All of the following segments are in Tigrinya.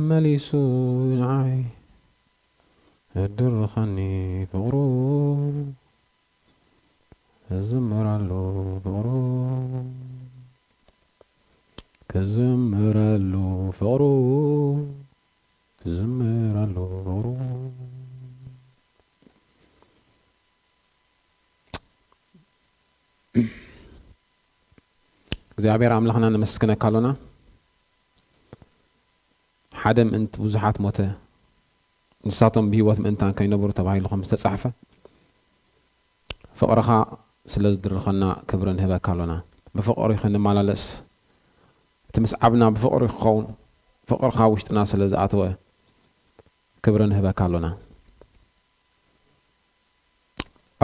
መሊሱ ንዓይ ኣድርኸኒ ፍቕሩ። ክዝምር ኣሎ ፍቕሩ፣ ክዝምር ኣሎ ፍቕሩ፣ ክዝምር ኣሎ ፍቕሩ። እግዚኣብሔር ኣምላኽና ነመስግነካ ኣሎና። ሓደ ምእንቲ ብዙሓት ሞተ፣ ንሳቶም ብህይወት ምእንታን ከይነብሩ ተባሂሉ ከም ዝተጻሕፈ፣ ፍቕርኻ ስለ ዝድርኸና ክብሪ ንህበካ ኣሎና። ብፍቕሪ ክንመላለስ፣ እቲ ምስዓብና ብፍቕሪ ክኸውን፣ ፍቕርኻ ውሽጥና ስለ ዝኣተወ ክብሪ ንህበካ ኣሎና።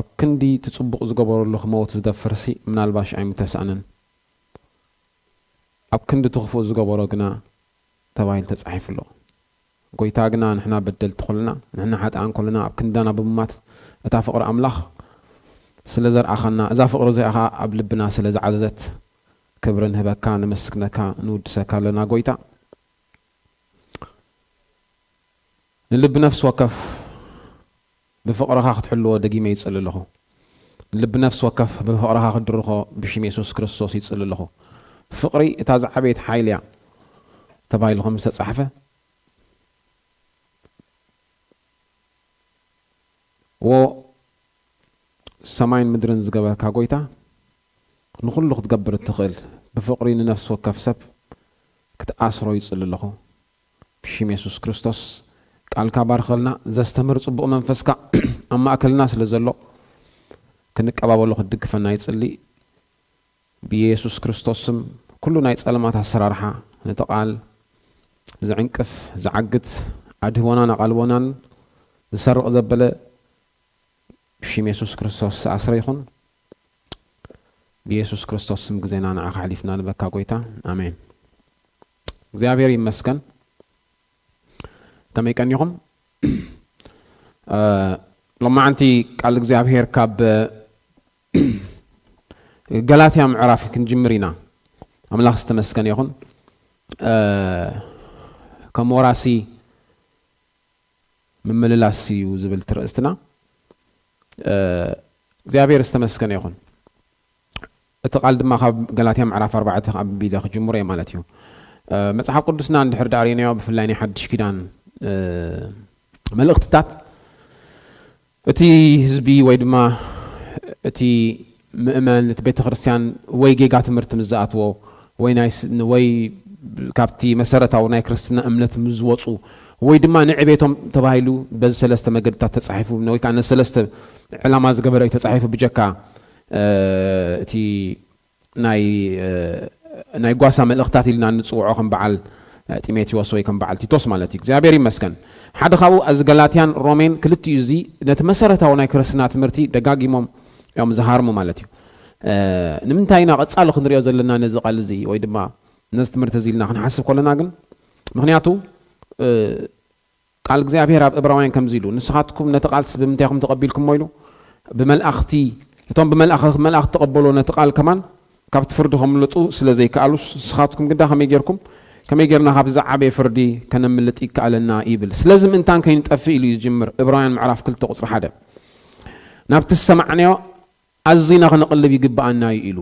ኣብ ክንዲ እቲ ጽቡቕ ዝገበረሉ ክመውት ዝደፍርሲ ምናልባሽ ኣይምተስኣነን። ኣብ ክንዲ እቲ ክፉእ ዝገበሮ ግና ተባሂሉ ተጻሒፉ ኣሎ። ጎይታ ግና ንሕና በደልቲ ኮልና፣ ንሕና ሓጥኣን ኮልና ኣብ ክንዳና ብምማት እታ ፍቕሪ ኣምላኽ ስለ ዘርኣኻና፣ እዛ ፍቕሪ እዚኣ ኸኣ ኣብ ልብና ስለ ዝዓዘዘት ክብሪ ንህበካ፣ ነመስግነካ፣ ንውድሰካ ኣለና ጎይታ። ንልቢ ነፍሲ ወከፍ ብፍቕርኻ ክትሕልዎ ደጊመ ይጽሊ ኣለኹ። ንልቢ ነፍሲ ወከፍ ብፍቕርኻ ክትድርኾ ብሽም የሱስ ክርስቶስ ይጽሊ ኣለኹ። ፍቕሪ እታ ዝዓበየት ሓይሊ እያ ተባሂሉ ከም ዝተጻሕፈ፣ ዎ ሰማይን ምድርን ዝገበርካ ጎይታ፣ ንኹሉ ክትገብር እትኽእል፣ ብፍቕሪ ንነፍሲ ወከፍ ሰብ ክትኣስሮ ይጽሊ ኣለኹ። ብሽም የሱስ ክርስቶስ ቃልካ ባርኸልና፣ ዘስተምህር ጽቡቕ መንፈስካ ኣብ ማእከልና ስለ ዘሎ፣ ክንቀባበሎ ክትድግፈና ይጽሊ። ብየሱስ ክርስቶስ ስም፣ ኩሉ ናይ ጸለማት ኣሰራርሓ፣ ነቲ ቃል ዝዕንቅፍ፣ ዝዓግት፣ ኣድህቦናን ኣቓልቦናን ዝሰርቕ ዘበለ፣ ብሽም የሱስ ክርስቶስ ዝኣስረ ይኹን። ብየሱስ ክርስቶስ ስም ግዜና ንዓኻ ኣሕሊፍና ንበካ ጎይታ። ኣሜን። እግዚኣብሔር ይመስገን። ከመይ ቀኒኹም? እ፣ ሎማዓንቲ ቃል እግዚኣብሔር ካብ ገላትያ ምዕራፍ ክንጅምር ኢና። ኣምላኽ ዝተመስገነ ይኹን። እ፣ ከም ወራሲ ምምልላስ እዩ ዝብል እቲ ርእስትና። እ፣ እግዚኣብሔር ዝተመስገነ ይኹን። እቲ ቃል ድማ ካብ ገላትያ ምዕራፍ ኣርባዕተ ካብ ቢለ ክጅምሮ እየ ማለት እዩ። እ፣ መጽሓፍ ቅዱስና እንድሕር ደኣ ርኢናዮ፣ ብፍላይ ናይ ሓድሽ ኪዳን፣ እ፣ መልእኽትታት፣ እቲ ህዝቢ ወይ ድማ እቲ ምእመን፣ እቲ ቤተ ክርስቲያን ወይ ጌጋ ትምህርቲ ምስ ዝኣትዎ፣ ወይ ናይ ስ-፣ ወይ ካብቲ መሰረታዊ ናይ ክርስትና እምነት ምስ ዝወጹ፣ ወይ ድማ ንዕቤቶም ተባሂሉ በዚ ሰለስተ መገድታት ተጻሒፉ፣ ወይ ከኣ ነዚ ሰለስተ ዕላማ ዝገበረ እዩ ተጻሒፉ፣ ብጀካ፣ እ፣ እቲ ናይ፣ እ፣ ናይ ጓሳ መልእኽታት ኢልና እንጽውዖ ከም በዓል፣ እ፣ ጢሞቴዎስ ወይ ከም በዓል ቲቶስ ማለት እዩ። እግዚኣብሔር ይመስገን። ሓደ ካብኡ እዚ ገላትያን ሮሜን ክልቲኡ እዚ ነቲ መሰረታዊ ናይ ክርስትና ትምህርቲ ደጋጊሞም እዮም ዝሃርሙ ማለት እዩ። እ፣ ንምንታይ ኢና ቀጻሊ ክንሪኦ ዘለና ነዚ ቃል እዚ ወይ ድማ ነዚ ትምህርቲ እዚ ኢልና ክንሓስብ ከለና ግን፣ ምኽንያቱ፣ እ፣ ቃል እግዚኣብሔር ኣብ ዕብራውያን ከምዚ ኢሉ፣ "ንስኻትኩም ነቲ ቃልስ ብምንታይ ኢኹም ተቐቢልኩሞ?" ኢሉ፣ "ብመልኣኽቲ፣ እቶም ብመልኣኽ-፣ መልኣኽ ተቐበሎ ነቲ ቃል ከማን ካብቲ ፍርዲ ከምልጡ ስለ ዘይከኣሉስ፣ ንስኻትኩም ግዳ ከመይ ጌርኩም፣ ከመይ ጌርና ካብዚ ዓበየ ፍርዲ ከነምልጥ ይከኣለና?" ይብል። ስለዚ ምእንታን ከይንጠፍእ ኢሉ እዩ ዝጅምር፣ ዕብራውያን ምዕራፍ ክልተ ቁጽሪ ሓደ። "ናብቲ ዝሰማዕናዮ ኣዚና ከነቕልብ ይግብኣና እዩ" ኢሉ።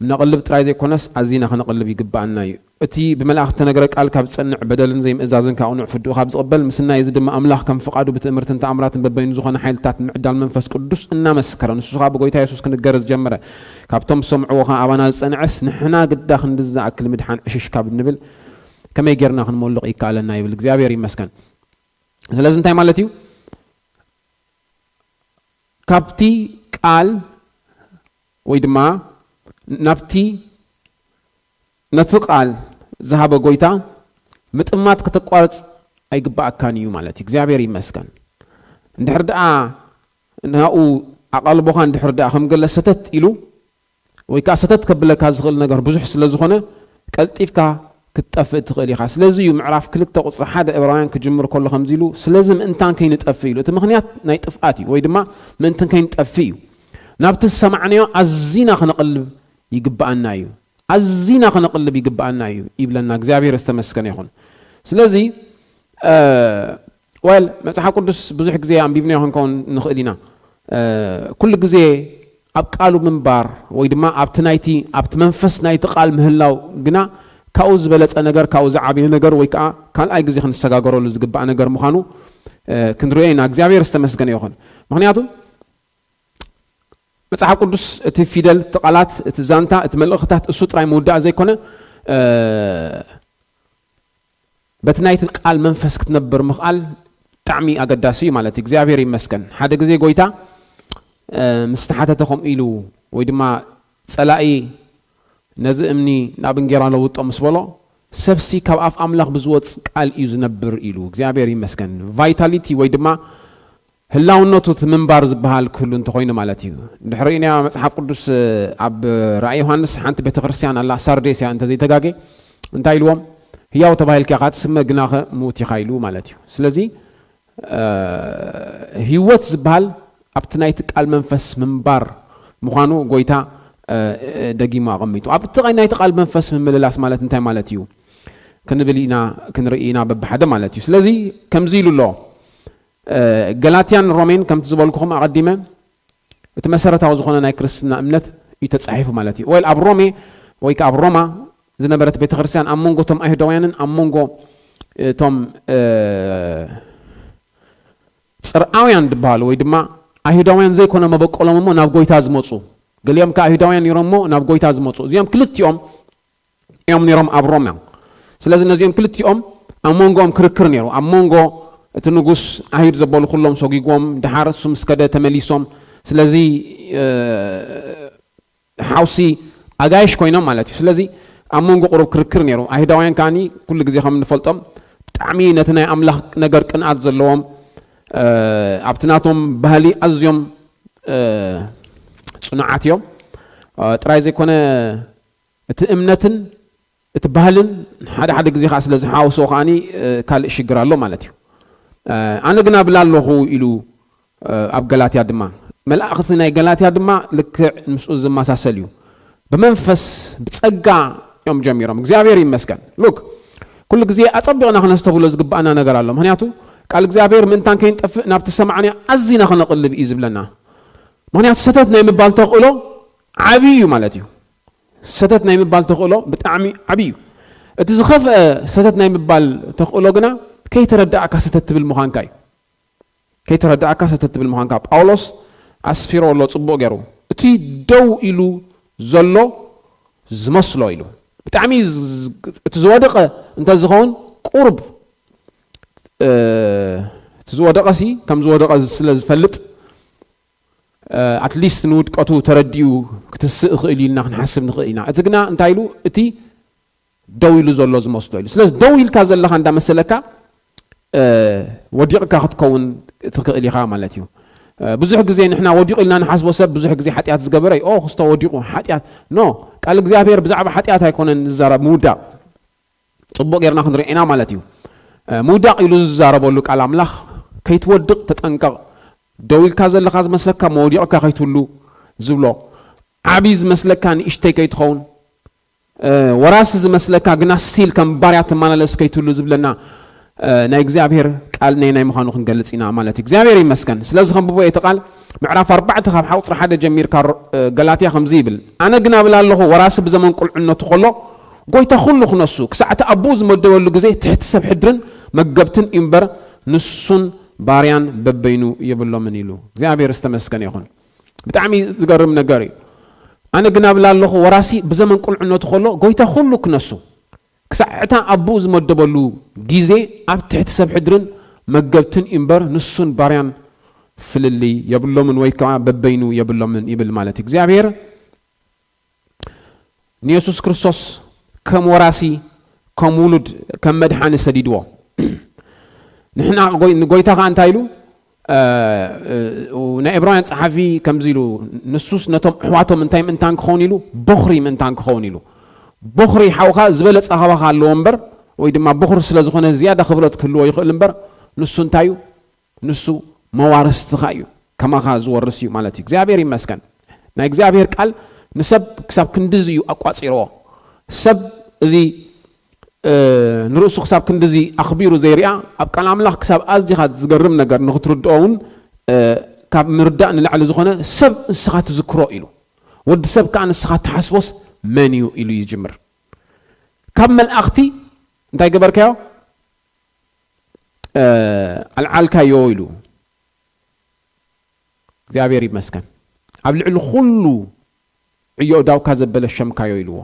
ነቕልብ ጥራይ ዘይኮነስ ኣዚና ከነቕልብ ይግብኣና እዩ። እቲ ብመልኣኽ እተነግረ ቃል ካብ ዝጸንዕ፣ በደልን ዘይምእዛዝን ካብ ቅኑዕ ፍርድኡ ካብ ዝቕበል፣ ምስናይ እዚ ድማ ኣምላኽ ከም ፍቓዱ ብትእምርትን ተኣምራትን በበይኑ ዝኾነ ሓይልታት ምዕዳል መንፈስ ቅዱስ እናመስከረ፣ ንሱ ኸኣ ብጎይታ የሱስ ክንገረዝ ጀመረ። ካብቶም ዝሰምዕዎ ኸኣ ኣባና ዝጸንዐስ፣ ንሕና ግዳ ክንድዚ ዝኣክል ምድሓን ዕሽሽ ካብ እንብል፣ ከመይ ጌርና ክንሞልቕ ይከኣለና ይብል። እግዚኣብሔር ይመስገን። ስለዚ እንታይ ማለት እዩ? ካብቲ ቃል ወይ ድማ ናብቲ፣ ነቲ ቃል ዝሃበ ጎይታ ምጥማት ከተቋርጽ ኣይግባኣካን እዩ ማለት እዩ። እግዚኣብሔር ይመስገን። እንድሕር ደኣ ናብኡ ኣቓልቦኻ እንድሕር ደኣ ከም ገለ ሰተት ኢሉ ወይ ከኣ ሰተት ከብለካ ዝኽእል ነገር ብዙሕ ስለ ዝኾነ፣ ቀልጢፍካ ክትጠፍእ ትኽእል ኢኻ። ስለዚ እዩ ምዕራፍ ክልተ ቁጽሪ ሓደ ዕብራውያን ክጅምር ከሎ ከምዚ ኢሉ፣ "ስለዚ ምእንታን ከይንጠፍእ" ኢሉ። እቲ ምኽንያት ናይ ጥፍኣት እዩ፣ ወይ ድማ ምእንትን ከይንጠፍእ እዩ። "ናብቲ ዝሰማዕናዮ ኣዚና ከነቕልብ ይግብኣና እዩ። ኣዚና ከነቕልብ ይግብኣና እዩ" ይብለና። እግዚኣብሔር ዝተመስገነ ይኹን። ስለዚ ወል መጽሓፍ ቅዱስ ብዙሕ ግዜ ኣንቢብናዮ ክንከውን ንኽእል ኢና። ኩሉ ግዜ ኣብ ቃሉ ምንባር ወይ ድማ ኣብቲ ናይቲ ኣብቲ መንፈስ ናይቲ ቃል ምህላው ግና ካብኡ ዝበለጸ ነገር፣ ካብኡ ዝዓበየ ነገር ወይ ከዓ ካልኣይ ግዜ ክንሰጋገረሉ ዝግባእ ነገር ምዃኑ ክንሪኦ ኢና። እግዚኣብሔር ዝተመስገነ ይኹን። ምኽንያቱ መጽሓፍ ቅዱስ እቲ ፊደል፣ እቲ ቃላት፣ እቲ ዛንታ፣ እቲ መልእኽታት እሱ ጥራይ ምውዳእ ዘይኮነ በቲ ናይቲ ቃል መንፈስ ክትነብር ምኽኣል ብጣዕሚ ኣገዳሲ እዩ ማለት እዩ። እግዚኣብሔር ይመስገን። ሓደ ግዜ ጎይታ ምስ ተሓተተ ከምኡ ኢሉ ወይ ድማ ጸላኢ ነዚ እምኒ ናብ እንጌራ ለውጦ ምስ በሎ ሰብሲ ካብ ኣፍ ኣምላኽ ብዝወጽእ ቃል እዩ ዝነብር ኢሉ። እግዚኣብሔር ይመስገን። ቫይታሊቲ ወይ ድማ ህላውነቱ እቲ ምንባር ዝበሃል ክህሉ እንተኾይኑ ማለት እዩ። ድሕሪ ኢና መጽሓፍ ቅዱስ ኣብ ራእይ ዮሃንስ ሓንቲ ቤተ ክርስቲያን ኣላ፣ ሳርዴስ እያ እንተዘይተጋጌ፣ እንታይ ኢልዎም? ህያው ተባሂልካ ኢኻ ትስመ ግናኸ ምውት ኢኻ ኢሉ ማለት እዩ። ስለዚ ህይወት ዝበሃል ኣብቲ ናይቲ ቃል መንፈስ ምንባር ምዃኑ ጎይታ ደጊሙ ኣቐሚጡ። ኣብቲ ናይቲ ቃል መንፈስ ምምልላስ ማለት እንታይ ማለት እዩ ክንብል ኢና፣ ክንርኢ ኢና በብሓደ ማለት እዩ። ስለዚ ከምዚ ኢሉ ኣሎ። ገላትያን ሮሜን ከምቲ ዝበልኩኹም ኣቐዲመ እቲ መሰረታዊ ዝኾነ ናይ ክርስትና እምነት እዩ ተጻሒፉ ማለት እዩ። ወይ ኣብ ሮሜ ወይ ከዓ ኣብ ሮማ ዝነበረት ቤተክርስትያን ኣብ መንጎ እቶም ኣይሁዳውያንን ኣብ መንጎ እቶም ጽርኣውያን ዝበሃሉ ወይ ድማ ኣይሁዳውያን ዘይኮነ መበቆሎም እሞ ናብ ጎይታ ዝመፁ፣ ገሊኦም ከዓ ኣይሁዳውያን ነይሮም እሞ ናብ ጎይታ ዝመፁ፣ እዚኦም ክልቲኦም እዮም ነይሮም ኣብ ሮማ። ስለዚ ነዚኦም ክልቲኦም ኣብ መንጎኦም ክርክር ነይሩ። ኣብ መንጎ እቲ ንጉስ ኣይሁድ ዘበሉ ኩሎም ሰጒግዎም፣ ድሓር እሱ ምስ ከደ ተመሊሶም። ስለዚ ሓውሲ ኣጋይሽ ኮይኖም ማለት እዩ። ስለዚ ኣብ መንጎ ቁሩብ ክርክር ነይሩ። ኣይሁዳውያን ከዓኒ ኩሉ ግዜ ከም እንፈልጦም ብጣዕሚ ነቲ ናይ ኣምላኽ ነገር ቅንኣት ዘለዎም፣ ኣብቲ ናቶም ባህሊ ኣዝዮም ፅኑዓት እዮም። ጥራይ ዘይኮነ እቲ እምነትን እቲ ባህልን ሓደ ሓደ ግዜ ከዓ ስለ ዝሓወስዎ ከዓኒ ካልእ ሽግር ኣሎ ማለት እዩ። ኣነ ግና ብላ ኣለኹ ኢሉ ኣብ ገላትያ ድማ፣ መልእኽቲ ናይ ገላትያ ድማ ልክዕ ምስኡ ዝመሳሰል እዩ። ብመንፈስ ብጸጋ እዮም ጀሚሮም። እግዚኣብሔር ይመስገን። ሉክ፣ ኩሉ ግዜ ኣጸቢቕና ክነስተብሎ ዝግባኣና ነገር ኣሎ። ምኽንያቱ ቃል እግዚኣብሔር ምእንታን ከይንጠፍእ ናብቲ ሰማዕናዮ ኣዚና ክነቕልብ እዩ ዝብለና። ምኽንያቱ ሰተት ናይ ምባል ተኽእሎ ዓብዪ እዩ ማለት እዩ። ሰተት ናይ ምባል ተኽእሎ ብጣዕሚ ዓብዪ እዩ። እቲ ዝኸፍአ ሰተት ናይ ምባል ተኽእሎ ግና ከይተረዳእካ ሰተት ትብል ምዃንካ እዩ። ከይተረዳእካ ሰተት ትብል ምዃንካ ጳውሎስ ኣስፊሮ ኣሎ ጽቡቕ ገይሩ። እቲ ደው ኢሉ ዘሎ ዝመስሎ ኢሉ። ብጣዕሚ ዝ-፣ እቲ ዝወደቐ እንተ ዝኸውን ቁሩብ፣ እ፣ እቲ ዝወደቐ ሲ ከም ዝወደቐ ስለ ዝፈልጥ፣ ኣትሊስት ንውድቀቱ ተረዲኡ ክትስእ ይኽእል እዩ ኢልና ክንሓስብ ንኽእል ኢና። እቲ ግና እንታይ ኢሉ? እቲ ደው ኢሉ ዘሎ ዝመስሎ ኢሉ። ስለዚ ደው ኢልካ ዘለኻ እንዳመሰለካ፣ እ፣ ወዲቕካ ክትከውን ትኽእል ኢኻ ማለት እዩ። እ፣ ብዙሕ ግዜ ንሕና ወዲቑ ኢልና ንሓስቦ ሰብ ብዙሕ ግዜ ሓጢኣት ዝገበረ እዩ። ኦ፣ ክስቶ ወዲቑ፣ ሓጢኣት። ኖ፣ ቃል እግዚኣብሔር ብዛዕባ ሓጢኣት ኣይኮነን ዝዛረብ፣ ምውዳቕ። ጽቡቕ ጌርና ክንርኢ ኢና ማለት እዩ። እ፣ ምውዳቕ ኢሉ ዝዛረበሉ ቃል ኣምላኽ፣ ከይትወድቕ ተጠንቀቕ፣ ደው ኢልካ ዘለኻ ዝመስለካ መወዲቕካ ከይትህሉ ዝብሎ፣ ዓቢ ዝመስለካ ንእሽተይ ከይትኸውን፣ እ፣ ወራሲ ዝመስለካ ግና ስቲል ከም ባርያ ትመላለስ ከይትህሉ ዝብለና፣ እ፣ ናይ እግዚኣብሔር ቃል ናይ ናይ ምዃኑ ክንገልጽ ኢና ማለት እዩ። እግዚኣብሔር ይመስገን። ስለዚ ከንብቦ እቲ ቃል ምዕራፍ ኣርባዕተ ካብ ሓቁፅሪ ሓደ ጀሚርካ ሮ-፣ እ፣ ገላትያ ከምዚ ይብል፣ "ኣነ ግና እብል ኣለኹ፣ ወራሲ ብዘመን ቁልዕነቱ ከሎ ጎይታ ኩሉ ክነሱ፣ ክሳዕ እቲ ኣቦኡ ዝመደበሉ ግዜ ትሕቲ ሰብ ሕድርን መገብትን እዩ እምበር፣ ንሱን ባርያን በበይኑ የብሎምን" ኢሉ። እግዚኣብሔር ዝተመስገነ ይኹን። ብጣዕሚ ዝገርም ነገር እዩ። "ኣነ ግና እብል ኣለኹ፣ ወራሲ ብዘመን ቁልዕነቱ ከሎ ጎይታ ኩሉ ክነሱ፣ ክሳዕ እታ ኣቦኡ ዝመደበሉ ግዜ ኣብ ትሕቲ ሰብ ሕድርን መገብትን እዩ እምበር፣ ንሱን ባርያን ፍልልይ የብሎምን ወይ ከዓ በበይኑ የብሎምን" ይብል ማለት እዩ። እግዚኣብሔር ንየሱስ ክርስቶስ ከም ወራሲ፣ ከም ውሉድ፣ ከም መድሓኒ ሰዲድዎ። ንሕና ጎይ-፣ ንጎይታ ከዓ እንታይ ኢሉ? እ፣ እ፣ ናይ ዕብራውያን ጸሓፊ ከምዚ ኢሉ፣ ንሱስ ነቶም ኣሕዋቶም እንታይ ምእንታን ክኸውን ኢሉ? በኹሪ ምእንታን ክኸውን ኢሉ። በኹሪ ሓውኻ ዝበለጸ ካባኻ ኣለዎ እምበር፣ ወይ ድማ በኹሪ ስለ ዝኾነ ዝያዳ ክብረት ክህልዎ ይኽእል እምበር፣ ንሱ እንታይ እዩ? ንሱ መዋርስትኻ እዩ፣ ከማኻ ዝወርስ እዩ ማለት እዩ። እግዚኣብሔር ይመስገን። ናይ እግዚኣብሔር ቃል ንሰብ ክሳብ ክንድዚ እዩ ኣቋጺርዎ። ሰብ እዚ ንርእሱ ክሳብ ክንድዚ ኣኽቢሩ ዘይርኣ፣ ኣብ ቃል ኣምላኽ ክሳብ ኣዝኻ ዝገርም ነገር ንኽትርድኦ እውን ካብ ምርዳእ ንላዕሊ ዝኾነ፣ ሰብ ንስኻ ትዝክሮ ኢሉ። ወዲ ሰብ ከኣ ንስኻ ትሓስቦስ መን እዩ ኢሉ ይጅምር። ካብ መላእኽቲ እንታይ ገበርካዮ? ኣልዓልካዮ ኢሉ። እግዚኣብሔር ይመስገን። ኣብ ልዕሊ ኩሉ ዕዮ ዳውካ ዘበለ ሸምካዮ ኢልዎ።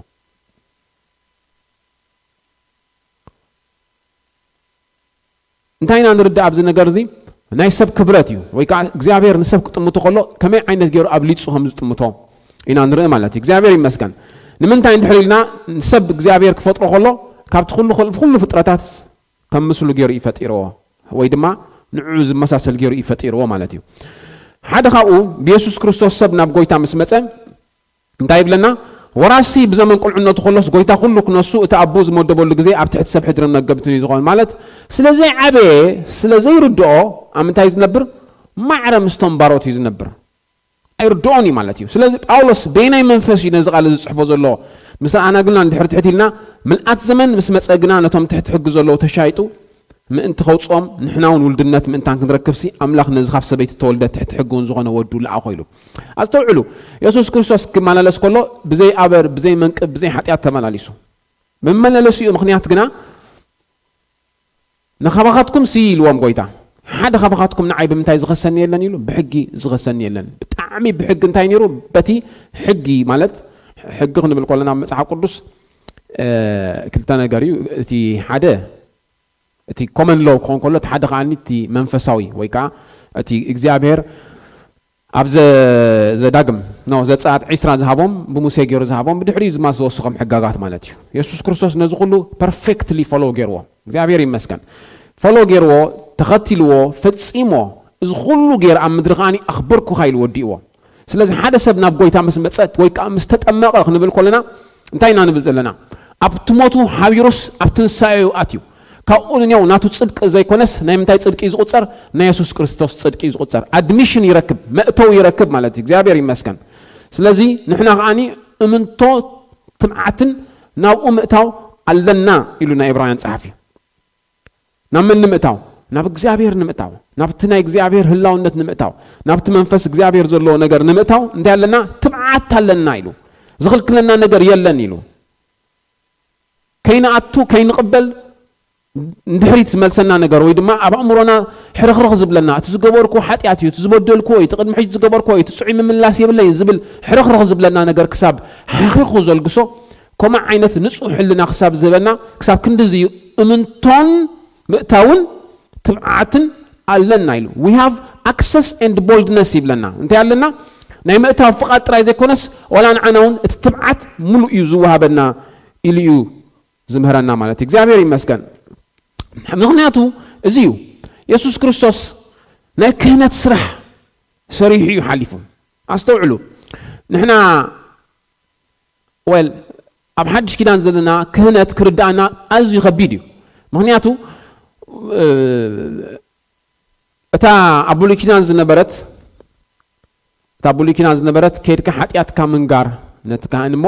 እንታይ ኢና ንርዳእ ኣብዚ ነገር እዚ? ናይ ሰብ ክብረት እዩ፣ ወይ ከዓ እግዚኣብሔር ንሰብ ክጥምቶ ከሎ ከመይ ዓይነት ገይሩ ኣብሊፁ ከም ዝጥምቶ ኢና ንርኢ ማለት እዩ። እግዚኣብሔር ይመስገን። ንምንታይ እንድሕር ኢልና፣ ንሰብ እግዚኣብሔር ክፈጥሮ ከሎ ካብቲ ኩሉ ኩሉ ፍጥረታት ከም ምስሉ ገይሩ እዩ ፈጢርዎ፣ ወይ ድማ ንዕኡ ዝመሳሰል ገይሩ እዩ ፈጢርዎ ማለት እዩ። ሓደ ካብኡ ብየሱስ ክርስቶስ ሰብ ናብ ጎይታ ምስ መፀ እንታይ ይብለና? ወራሲ ብዘመን ቁልዕነቱ ከሎስ ጎይታ ኩሉ ክነሱ እቲ ኣቦ ዝመደበሉ ግዜ ኣብ ትሕቲ ሰብ ሕድርን መገብትን እዩ ዝኾን ማለት ስለ ዘይዓበየ ስለ ዘይርድኦ ኣብ ምንታይ ዝነብር? ማዕረ ምስቶም ባሮት እዩ ዝነብር። ኣይርድኦን እዩ ማለት እዩ። ስለዚ ጳውሎስ በየናይ መንፈስ እዩ ነዚ ቃል ዝጽሕፎ ዘሎ? ምስ ኣና ግና እንድሕር ትሕት ኢልና ምልኣት ዘመን ምስ መጸ ግና ነቶም ትሕቲ ሕጊ ዘለዉ ተሻይጡ ምእንቲ ከውጽኦም ንሕና እውን ውልድነት ምእንታን ክንረክብሲ ኣምላኽ ነዚ ካብ ሰበይቲ ተወልደ ትሕቲ ሕጊ እውን ዝኾነ ወዱ ለኣኾ ኢሉ። ኣስተውዕሉ፣ የሱስ ክርስቶስ ክመላለስ ከሎ ብዘይ ኣበር፣ ብዘይ መንቅብ፣ ብዘይ ሓጢኣት ተመላሊሱ። መመላለሲኡ ምኽንያት ግና ንኻባኻትኩም ሲ ኢልዎም ጎይታ፣ ሓደ ኻባኻትኩም ንዓይ ብምንታይ ዝኸሰኒ የለን ኢሉ፣ ብሕጊ ዝኸሰኒ የለን። ብጣዕሚ ብሕጊ እንታይ ነይሩ? በቲ ሕጊ ማለት ሕጊ ክንብል ከለና ኣብ መጽሓፍ ቅዱስ ክልተ ነገር እዩ። እቲ ሓደ እቲ ኮመን ሎው ክኾን ከሎ፣ እቲ ሓደ ከኣ እቲ መንፈሳዊ ወይ ከዓ እቲ እግዚኣብሔር ኣብ ዘዳግም ኖ ዘጸኣት ዒስራ ዝሃቦም ብሙሴ ገይሩ ዝሃቦም ብድሕሪኡ ድማ ዝወሰኾም ሕጋጋት ማለት እዩ። የሱስ ክርስቶስ ነዚ ኩሉ ፐርፌክትሊ ፎሎ ገይርዎ። እግዚኣብሔር ይመስገን። ፎሎ ገይርዎ፣ ተኸቲልዎ፣ ፈጺሞ፣ እዚ ኩሉ ገይሩ ኣብ ምድሪ ከኣ ኣኽበርኩኻ ኢሉ ወዲእዎ። ስለዚ ሓደ ሰብ ናብ ጎይታ ምስ መጸት ወይ ከዓ ምስ ተጠመቐ ክንብል ከለና እንታይ ኢና ንብል ዘለና? ኣብቲ ሞቱ ሓቢሩስ ኣብ ትንሳኤኡ ኣትዩ። ካብኡ ንኔው ናቱ ጽድቂ ዘይኮነስ ናይ ምንታይ ጽድቂ እዩ ዝቑጸር? ናይ የሱስ ክርስቶስ ጽድቂ እዩ ዝቑጸር። ኣድሚሽን ይረክብ፣ መእተው ይረክብ ማለት እዩ። እግዚኣብሔር ይመስገን። ስለዚ ንሕና ከኣኒ እምንቶ ትብዓትን ናብኡ ምእታው ኣለና ኢሉ ናይ ዕብራውያን ጸሓፊ። ናብ መን ንምእታው? ናብ እግዚኣብሔር ንምእታው፣ ናብቲ ናይ እግዚኣብሔር ህላውነት ንምእታው፣ ናብቲ መንፈስ እግዚኣብሔር ዘለዎ ነገር ንምእታው እንታይ ኣለና? ትብዓት ኣለና ኢሉ። ዝኽልክለና ነገር የለን ኢሉ። ከይንኣቱ ከይንቕበል እንድሕሪት ዝመልሰና ነገር ወይ ድማ ኣብ ኣእምሮና ሕርኽርኽ ዝብለና፣ እቲ ዝገበርኩ ሓጢኣት እዩ፣ እቲ ዝበደልኩ ወይ እቲ ቅድሚ ሕጂ ዝገበርኩ ወይ እቲ ጽዑይ ምምላስ የብለይን ዝብል ሕርኽርኽ ዝብለና ነገር ክሳብ ሓኺኹ ዘልግሶ፣ ከምኡ ዓይነት ንጹህ ሕልና ክሳብ ዝህበና፣ ክሳብ ክንድዚ እዩ እምንቶን ምእታውን ትብዓትን ኣለና ኢሉ። We have access and boldness ይብለና። እንታይ ኣለና? ናይ ምእታው ፍቓድ ጥራይ ዘይኮነስ፣ ዋላ ንዓና እውን እቲ ትብዓት ሙሉእ እዩ ዝወሃበና ኢሉ እዩ ዝምህረና ማለት እዩ። እግዚኣብሔር ይመስገን። ምኽንያቱ እዚ እዩ። የሱስ ክርስቶስ ናይ ክህነት ስራሕ ሰሪሑ እዩ ሓሊፉ። ኣስተውዕሉ። ንሕና፣ ወል፣ ኣብ ሓድሽ ኪዳን ዘለና ክህነት ክርድኣና ኣዝዩ ከቢድ እዩ። ምኽንያቱ፣ እ፣ እታ ኣብ ብሉይ ኪዳን ዝነበረት፣ እታ ብሉይ ኪዳን ዝነበረት፣ "ከይድካ ሓጢኣትካ ምንጋር ነቲ ካህን እሞ፣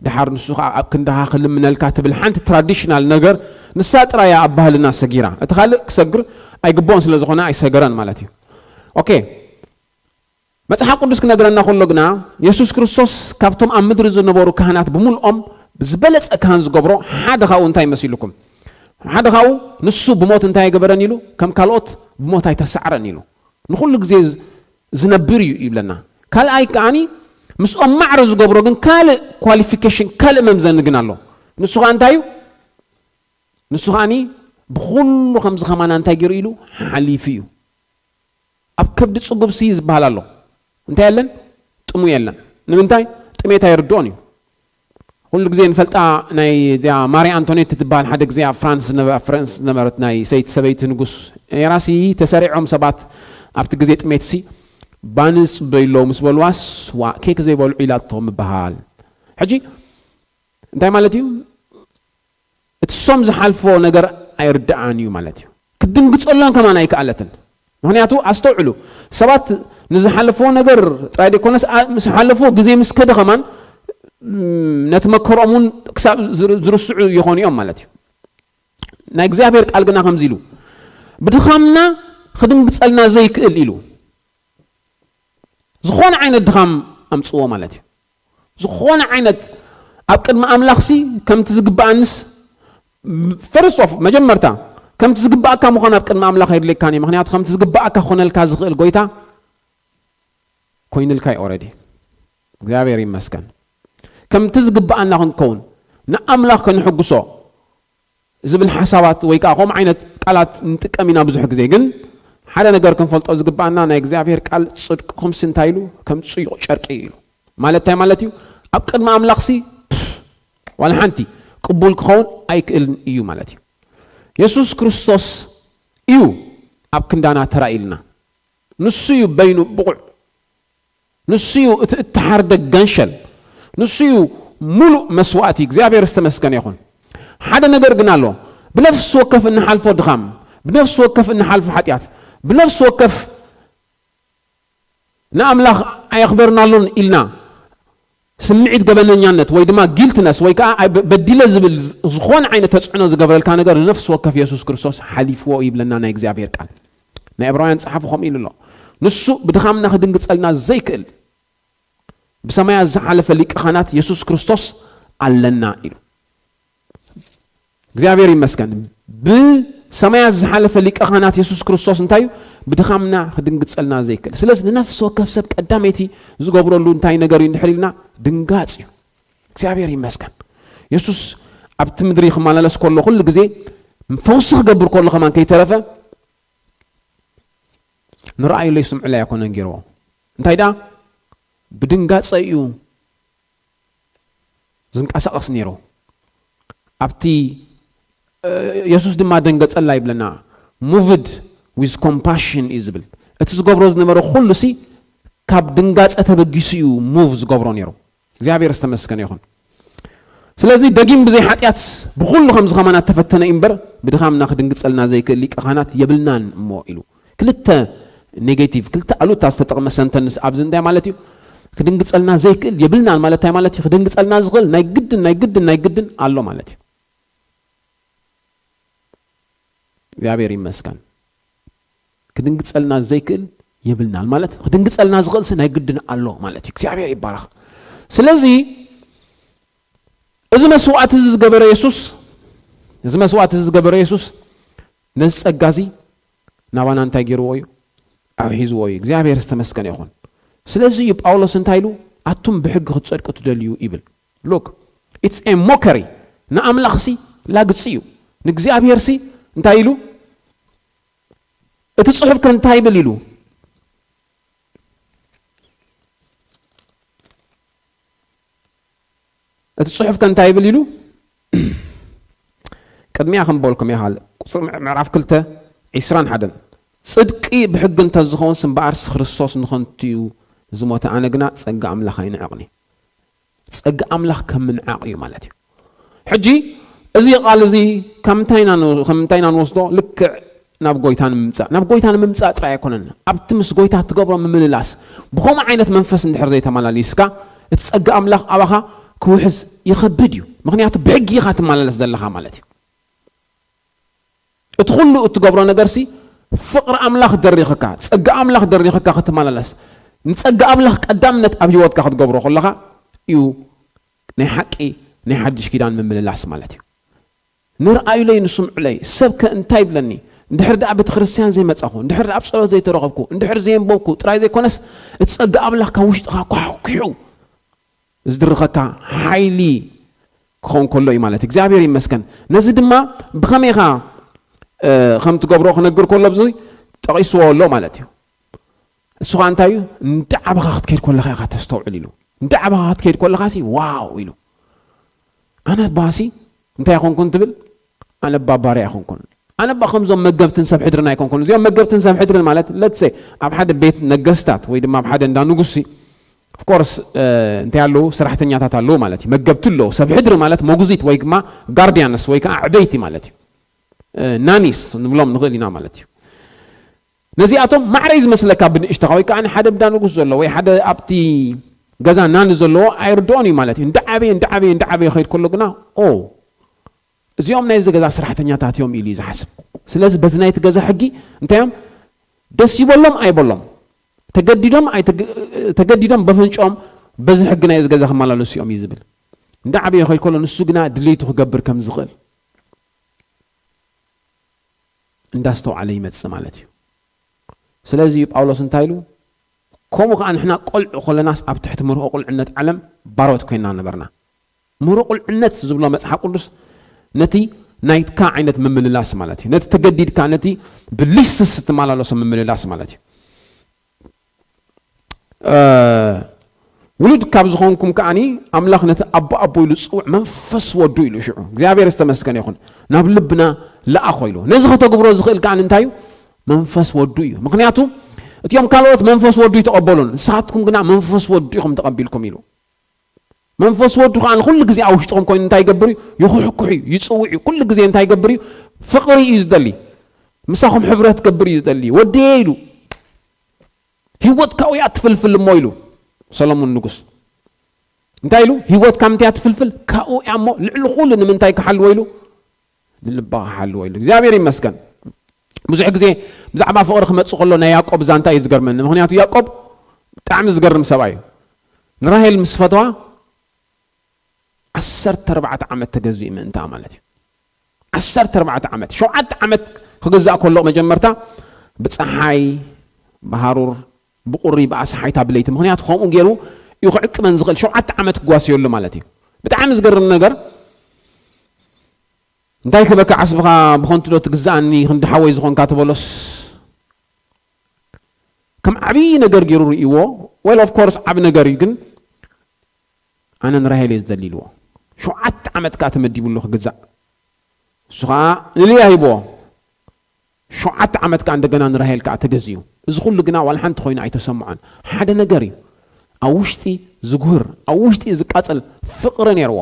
ደሓር ንሱ ኸኣ ኣብ ክንድኻ ክልምነልካ" ትብል ሓንቲ ትራዲሽናል ነገር፣ ንሳ ጥራይ እያ ኣብ ባህልና ሰጊራ። እቲ ካልእ ክሰግር ኣይግብኦን ስለ ዝኾነ ኣይሰገረን ማለት እዩ። ኦኬ። መጽሓፍ ቅዱስ ክነግረና ከሎ ግና፣ የሱስ ክርስቶስ ካብቶም ኣብ ምድሪ ዝነበሩ ካህናት ብምልኦም ዝበለጸ ካህን ዝገብሮ ሓደ ካብኡ እንታይ መሲልኩም? ሓደ ካብኡ ንሱ ብሞት እንታይ ኣይገበረን ኢሉ፣ ከም ካልኦት ብሞት ኣይተሳዕረን ኢሉ። ንኹሉ ግዜ ዝነብር እዩ ይብለና። ካልኣይ ከኣኒ ምስኦም ማዕረ ዝገብሮ ግን ካልእ ኳሊፊኬሽን፣ ካልእ መምዘኒ ግን ኣሎ። ንሱ ኸኣ እንታይ እዩ? ንሱ ኸኣኒ ብኹሉ ከምዚ ኸማና እንታይ ገይሩ ኢሉ ሓሊፉ እዩ። ኣብ ከብዲ ጽጉብ ስይ ዝበሃል ኣሎ። እንታይ የለን? ጥሙ የለን። ንምንታይ? ጥሜት ኣይርድኦን እዩ። ኩሉ ግዜ ንፈልጣ ናይ እዚኣ ማሪ ኣንቶኔት ትበሃል ሓደ ግዜ ኣብ ፍራንስ ዝነበ-፣ ኣብ ፍራንስ ዝነበረት ናይ ሰይቲ ሰበይቲ ንጉስ ነይራ ሲ ተሰሪዖም ሰባት ኣብቲ ግዜ ጥሜት ሲ ባኒ ጽበዩ ኣለዉ ምስ በልዋስ ዋ ኬክ ዘይበልዑ ኢላቶ ምበሃል። ሕጂ እንታይ ማለት እዩ? እቲ ሶም ዝሓልፎ ነገር ኣይርድኣን እዩ ማለት እዩ። ክትድንግጸሎም ከማን ኣይከኣለትን። ምኽንያቱ ኣስተውዕሉ፣ ሰባት ንዝሓለፍዎ ነገር ጥራይ ዘይኮነስ፣ ኣ-፣ ምስ ሓለፍዎ ግዜ ምስ ከደ ከማን፣ ም፣ ነቲ መከርኦም እውን ክሳብ ዝር-፣ ዝርስዑ ይኾኑ እዮም ማለት እዩ። ናይ እግዚኣብሔር ቃል ግና ከምዚ ኢሉ፣ ብድኻምና ክድንግጸልና ዘይክእል ኢሉ። ዝኾነ ዓይነት ድኻም ኣምጽዎ ማለት እዩ። ዝኾነ ዓይነት ኣብ ቅድሚ ኣምላኽሲ ከምቲ ዝግብኣንስ፣ ፈርስት ኦፍ መጀመርታ ከምቲ ዝግብኣካ ምዃን ኣብ ቅድሚ ኣምላኽ የድልየካን እዩ። ምኽንያቱ ከምቲ ዝግብኣካ ክኾነልካ ዝኽእል ጎይታ ኮይንልካ እዩ ኦረዲ። እግዚኣብሔር ይመስገን። ከምቲ ዝግብኣና ክንከውን፣ ንኣምላኽ ከንሕጉሶ ዝብል ሓሳባት ወይ ከዓ ከምኡ ዓይነት ቃላት ንጥቀም ኢና ብዙሕ ግዜ። ግን ሓደ ነገር ክንፈልጦ ዝግብኣና፣ ናይ እግዚኣብሔር ቃል ጽድቅኹምሲ እንታይ ኢሉ ከም ጽዩቕ ጨርቂ እዩ ኢሉ። ማለት እንታይ ማለት እዩ? ኣብ ቅድሚ ኣምላኽሲ ዋላ ሓንቲ ቅቡል ክኸውን ኣይክእልን እዩ ማለት እዩ። የሱስ ክርስቶስ እዩ ኣብ ክንዳና ተራእዩልና። ንሱ እዩ በይኑ ብቑዕ። ንሱ እዩ እቲ እተሓርደ ገንሸል። ንሱ እዩ ሙሉእ መስዋእቲ። እግዚኣብሔር ዝተመስገነ ይኹን። ሓደ ነገር ግን ኣሎ። ብነፍሲ ወከፍ እንሓልፎ ድኻም፣ ብነፍሲ ወከፍ እንሓልፎ ሓጢኣት፣ ብነፍሲ ወከፍ ንኣምላኽ ኣየኽበርናሉን ኢልና ስምዒት ገበነኛነት ወይ ድማ ጊልትነስ ወይ ከዓ ኣይ በ-፣ በዲለ ዝብል ዝ-፣ ዝኾነ ዓይነት ተጽዕኖ ዝገብረልካ ነገር ንነፍሲ ወከፍ የሱስ ክርስቶስ ሓሊፍዎ ይብለና ናይ እግዚኣብሔር ቃል። ናይ ዕብራውያን ጸሓፊ ከምኡ ኢሉ ኣሎ። ንሱ ብድኻምና ክድንግጸልና ዘይክእል ብሰማያት ዝሓለፈ ሊቀ ካህናት የሱስ ክርስቶስ ኣለና ኢሉ። እግዚኣብሔር ይመስገን። ብሰማያት ዝሓለፈ ሊቀ ካህናት የሱስ ክርስቶስ እንታይ እዩ? ብድኻምና ክድንግጸልና ዘይክእል። ስለዚ ንነፍሲ ወከፍ ሰብ ቀዳመይቲ ዝገብረሉ እንታይ ነገር እዩ እንድሕር ኢልና፣ ድንጋጽ እዩ። እግዚኣብሔር ይመስገን። የሱስ ኣብቲ ምድሪ ክመላለስ ከሎ ኩሉ ግዜ ፈውሲ ክገብር ከሎ ከማን ከይተረፈ ንረኣዩለይ ስምዑለይ ኣይኮነን ገይርዎ። እንታይ ደኣ? ብድንጋጸ እዩ ዝንቀሳቐስ ነይሩ። ኣብቲ፣ እ፣ የሱስ ድማ ደንገጸላ ይብለና። Moved with compassion እዩ ዝብል። እቲ ዝገብሮ ዝነበረ ኩሉ ሲ ካብ ድንጋጸ ተበጊሱ እዩ ሙቭ ዝገብሮ ነይሩ። እግዚኣብሔር ዝተመስገነ ይኹን። ስለዚ ደጊም ብዘይ ሓጢኣት ብኹሉ ከምዚ ከማና ተፈተነ እዩ እምበር፣ ብድኻምና ክድንግጸልና ዘይክእል ሊቀ ካህናት የብልናን እሞ ኢሉ። ክልተ ኔጌቲቭ፣ ክልተ ኣሉታ ዝተጠቕመ ሰንተንስ ኣብዚ እንታይ ማለት እዩ? ክድንግጸልና ዘይክእል የብልናን ማለት እንታይ ማለት እዩ? ክድንግጸልና ዝኽእል ናይ ግድን፣ ናይ ግድን፣ ናይ ግድን ኣሎ ማለት እዩ። እግዚኣብሔር ይመስገን። ክድንግጸልና ዘይክእል የብልናን ማለት፣ ክድንግጸልና ዝኽእል ሲ ናይ ግድን ኣሎ ማለት እዩ። እግዚኣብሔር ይባረኽ። ስለዚ እዚ መስዋዕቲ እዚ ዝገበረ የሱስ፣ እዚ መስዋዕቲ እዚ ዝገበረ የሱስ ነዚ ጸጋ እዚ ናባና እንታይ ገይርዎ እዩ? ኣውሒዝዎ እዩ። እግዚኣብሔር ዝተመስገነ ይኹን። ስለዚ እዩ ጳውሎስ እንታይ ኢሉ? ኣቱም ብሕጊ ክትጸድቁ ትደልዩ ይብል። ሉክ፣ it's a mockery። ንኣምላኽሲ ላግጺ እዩ። ንእግዚኣብሔርሲ እንታይ ኢሉ? እቲ ጽሑፍ ከ እንታይ ይብል ኢሉ? እቲ ጽሑፍ ከ እንታይ ይብል ኢሉ? ቅድሚያ ከም በልኩም ይሃል። ቁጽሪ ምዕ-፣ ምዕራፍ ክልተ፣ ዕስራን ሓደን። ጽድቂ ብሕጊ እንተ ዝኸውንስ እምበኣርስ ክርስቶስ ንኸንቱ እዩ ዝሞተ፣ ኣነ ግና ጸጋ ኣምላኽ ኣይንዕቕን እየ። ጸጋ ኣምላኽ ከም ምንዓቕ እዩ ማለት እዩ። ሕጂ እዚ ቃል እዚ ካብ ምንታይ ኢና ን-፣ ካብ ምንታይ ኢና ንወስዶ? ልክዕ ናብ ጎይታ ንምምጻእ። ናብ ጎይታ ንምምጻእ ጥራይ ኣይኮነን። ኣብቲ ምስ ጎይታ ትገብሮ ምምልላስ፣ ብኸምኡ ዓይነት መንፈስ እንድሕር ዘይተመላሊስካ፣ እቲ ጸጋ ኣምላኽ ኣባኻ ክውሕዝ ይኸብድ እዩ። ምኽንያቱ ብሕጊ ኢኻ ትመላለስ ዘለኻ ማለት እዩ። እቲ ኩሉ እትገብሮ ነገርሲ ፍቕሪ ኣምላኽ ደሪኽካ፣ ጸጋ ኣምላኽ ደሪኽካ ክትመላለስ፣ ንጸጋ ኣምላኽ ቀዳምነት ኣብ ህይወትካ ክትገብሮ ከለኻ እዩ ናይ ሓቂ ናይ ሓድሽ ኪዳን ምምልላስ ማለት እዩ። ንርኣዩለይ ንስምዑለይ፣ ሰብ ከ እንታይ ይብለኒ? እንድሕር ደኣ ቤተ ክርስቲያን ዘይመጻኹ፣ እንድሕር ደኣ ኣብ ጸሎት ዘይተረኸብኩ፣ እንድሕር ዘየንበብኩ ጥራይ ዘይኮነስ፣ እቲ ጸጋ ኣምላኽ ካብ ውሽጥኻ ኳሕኲሑ ዝድርኸካ ሓይሊ ክኸውን ከሎ እዩ ማለት እዩ። እግዚኣብሔር ይመስገን። ነዚ ድማ ብኸመይ ኢኻ፣ እ፣ ከም ትገብሮ ክነግር ከሎ ብዙ ጠቒስዎ ኣሎ ማለት እዩ። እሱ ኸዓ እንታይ እዩ? እንዳ ዓበኻ ክትከይድ ከለኻ ኢኻ ተስተውዕል ኢሉ። እንዳ ዓበኻ ክትከይድ ከለኻ ሲ፣ ዋው ኢሉ። ኣነ ባሲ እንታይ ኣይኮንኩን ትብል? ኣነ ባ ባርያ ኣይኮንኩን። ኣነ ባ ከምዞም መገብትን ሰብ ሕድርን ኣይኮንኩን። እዚኦም መገብትን ሰብ ሕድርን ማለት፣ let's say፣ ኣብ ሓደ ቤት ነገስታት ወይ ድማ ኣብ ሓደ እንዳ ንጉስ ሲ፣ of course፣ እ፣ እንታይ ኣለዉ? ሰራሕተኛታት ኣለዉ ማለት እዩ። መገብቲ ኣለዉ። ሰብ ሕድሪ ማለት መጉዚት ወይ ድማ ጋርዲያንስ ወይ ከዓ ዕበይቲ ማለት እዩ። እ፣ ናኒስ ንብሎም ንኽእል ኢና ማለት እዩ። ነዚኣቶም ማዕረ እዩ ዝመስለካ ብንእሽተኻ፣ ወይ ከዓ ሓደ እንዳ ንጉስ ዘሎ ወይ ሓደ ኣብቲ ገዛ ናኒ ዘለዎ ኣይርድኦን እዩ ማለት እዩ። እንዳዓበየ፣ እንዳዓበየ፣ እንዳዓበየ ከይድ ከሎ ግና፣ ኦ፣ እዚኦም ናይዚ ገዛ ሰራሕተኛታት እዮም ኢሉ እዩ ዝሓስብ። ስለዚ በዚ ናይቲ ገዛ ሕጊ እንታይ እዮም? ደስ ይበሎም ኣይበሎም፣ ተገዲዶም ኣይተገ- ተገዲዶም በፍንጮም በዚ ሕጊ ናይዚ ገዛ ክመላለሱ እዮም እዩ ዝብል። እንዳ ዓበየ ከይድ ከሎ ንሱ ግና ድልይቱ ክገብር ከም ዝኽእል እንዳስተውዓለ ይመጽእ ማለት እዩ። ስለዚ እዩ ጳውሎስ እንታይ ኢሉ? ከምኡ ከኣ ንሕና ቆልዑ ከለናስ ኣብ ትሕቲ ምርሆ ቁልዕነት ዓለም ባሮት ኮይና ነበርና። ምርሆ ቁልዕነት ዝብሎ መጽሓፍ ቅዱስ ነቲ ናይትካ ዓይነት ምምልላስ ማለት እዩ። ነቲ ተገዲድካ፣ ነቲ ብሊስትስ እትመላለሶ ምምልላስ ማለት እዩ። ውሉድ ካብ ዝኾንኩም ከዓኒ ኣምላኽ ነቲ ኣቦ ኣቦ ኢሉ ዝጽውዕ መንፈስ ወዱ ኢሉ ሽዑ እግዚኣብሔር ዝተመስገነ ይኹን ናብ ልብና ለኣኾ ኢሉ። ነዚ ከተግብሮ ዝኽእል ከዓኒ እንታይ እዩ? መንፈስ ወዱ እዩ። ምክንያቱ እቲኦም ካልኦት መንፈስ ወዱ ይተቐበሉን ንስኻትኩም ግና መንፈስ ወዱ ኢኹም ተቐቢልኩም ኢሉ። መንፈስ ወዱ ከዓ ንኩሉ ግዜ ኣብ ውሽጥኹም ኮይኑ እንታይ ይገብር እዩ? ይኹሕኩሕ እዩ፣ ይፅውዕ እዩ። ኩሉ ግዜ እንታይ ይገብር እዩ? ፍቕሪ እዩ ዝደሊ። ምሳኹም ሕብረት ክገብር እዩ ዝደሊ። ወደየ ኢሉ ህይወት ካብኡ እያ ትፍልፍል እሞ ኢሉ ሰሎሞን ንጉስ እንታይ ኢሉ? ህይወት ካብ ምንታይ እያ ትፍልፍል? ካብኡ እያ እሞ ልዕሊ ኩሉ ንምንታይ ክሓልዎ ኢሉ? ንልባ ክሓልዎ ኢሉ። እግዚኣብሔር ይመስገን። ብዙሕ ግዜ ብዛዕባ ፍቕሪ ክመፅእ ከሎ ናይ ያዕቆብ ዛንታ እዩ ዝገርመኒ። ምክንያቱ ያዕቆብ ብጣዕሚ ዝገርም ሰብኣይ እዩ። ንራሄል ምስ ፈተዋ ዓሰርተ ኣርባዕተ ዓመት ተገዚኡ ምእንታ ማለት እዩ። ዓሰርተ ኣርባዕተ ዓመት፣ ሸውዓተ ዓመት ክግዛእ ከሎ መጀመርታ ብፀሓይ፣ ብሃሩር፣ ብቁሪ፣ ብኣስሓይታ፣ ብለይቲ። ምክንያቱ ከምኡ ገይሩ እዩ ክዕቅበን ዝኽእል። ሸውዓተ ዓመት ክጓስየሉ ማለት እዩ። ብጣዕሚ ዝገርም ነገር እንታይ ክበካ ዓስብኻ ብኸንቱ ዶ ትግዛኣኒ ክንዲ ሓወይ ዝኾንካ ትበሎስ ከም ዓብዪ ነገር ገይሩ ርእይዎ። Well, of course ዓብ ነገር እዩ፣ ግን ኣነ ንራሄል እየ ዝደሊ ኢልዎ። ሸውዓተ ዓመት ከኣ ተመዲቡሉ ክግዛእ። እሱ ከኣ ንልያ ሂብዎ። ሸውዓተ ዓመት ከኣ እንደገና ንራሄል ከኣ ተገዚኡ። እዚ ኩሉ ግና ዋላ ሓንቲ ኮይኑ ኣይተሰምዖን። ሓደ ነገር እዩ ኣብ ውሽጢ ዝጉህር፣ ኣብ ውሽጢ ዝቃጸል ፍቕሪ ነይርዎ።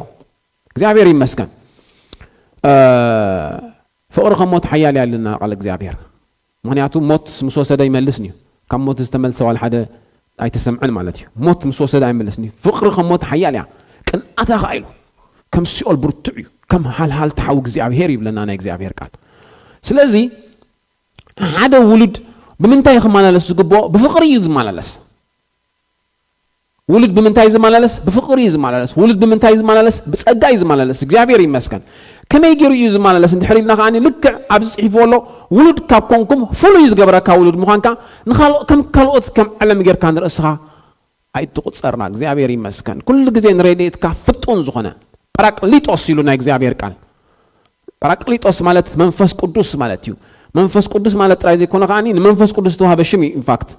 እግዚኣብሔር ይመስገን። ፍቕሪ ከም ሞት ሓያል እያ ኢልና ቃል እግዚኣብሔር። ምክንያቱ ሞት ምስ ወሰደ ኣይመልስን እዩ። ካብ ሞት ዝተመልሰ ዋላ ሓደ ኣይተሰምዐን ማለት እዩ። ሞት ምስ ወሰደ ኣይመልስን እዩ። ፍቕሪ ከም ሞት ሓያል እያ። ቅንኣታ ከኣ ኢሉ ከም ሲኦል ብርቱዕ እዩ፣ ከም ሃልሃል ተሓዊ እግዚኣብሔር ይብለና ናይ እግዚኣብሔር ቃል። ስለዚ ሓደ ውሉድ ብምንታይ ክመላለስ ዝግብኦ? ብፍቕሪ እዩ ዝመላለስ። ውሉድ ብምንታይ እዩ ዝመላለስ? ብፍቕሪ እዩ ዝመላለስ። ውሉድ ብምንታይ እዩ ዝመላለስ? ብጸጋ እዩ ዝመላለስ። እግዚኣብሔር ይመስገን። ከመይ ገይሩ እዩ ዝመላለስ እንድሕር ኢልና ከኣ ልክዕ ኣብዚ ጽሒፍዎ ኣሎ፣ ውሉድ ካብ ኮንኩም ፍሉይ ዝገበረካ ውሉድ ምዃንካ ንኻልኦ- ከም ካልኦት ከም ዓለም ጌርካ ንርእስኻ ኣይትቑጸርና። እግዚኣብሔር ይመስገን። ኩሉ ግዜ ንረድኤትካ ፍጡን ዝኾነ ጳራቅሊጦስ ኢሉ ናይ እግዚኣብሔር ቃል። ጳራቅሊጦስ ማለት መንፈስ ቅዱስ ማለት እዩ። መንፈስ ቅዱስ ማለት ጥራይ ዘይኮነ ከኣ ንመንፈስ ቅዱስ ዝተዋህበ ሽም እዩ። ኢንፋክት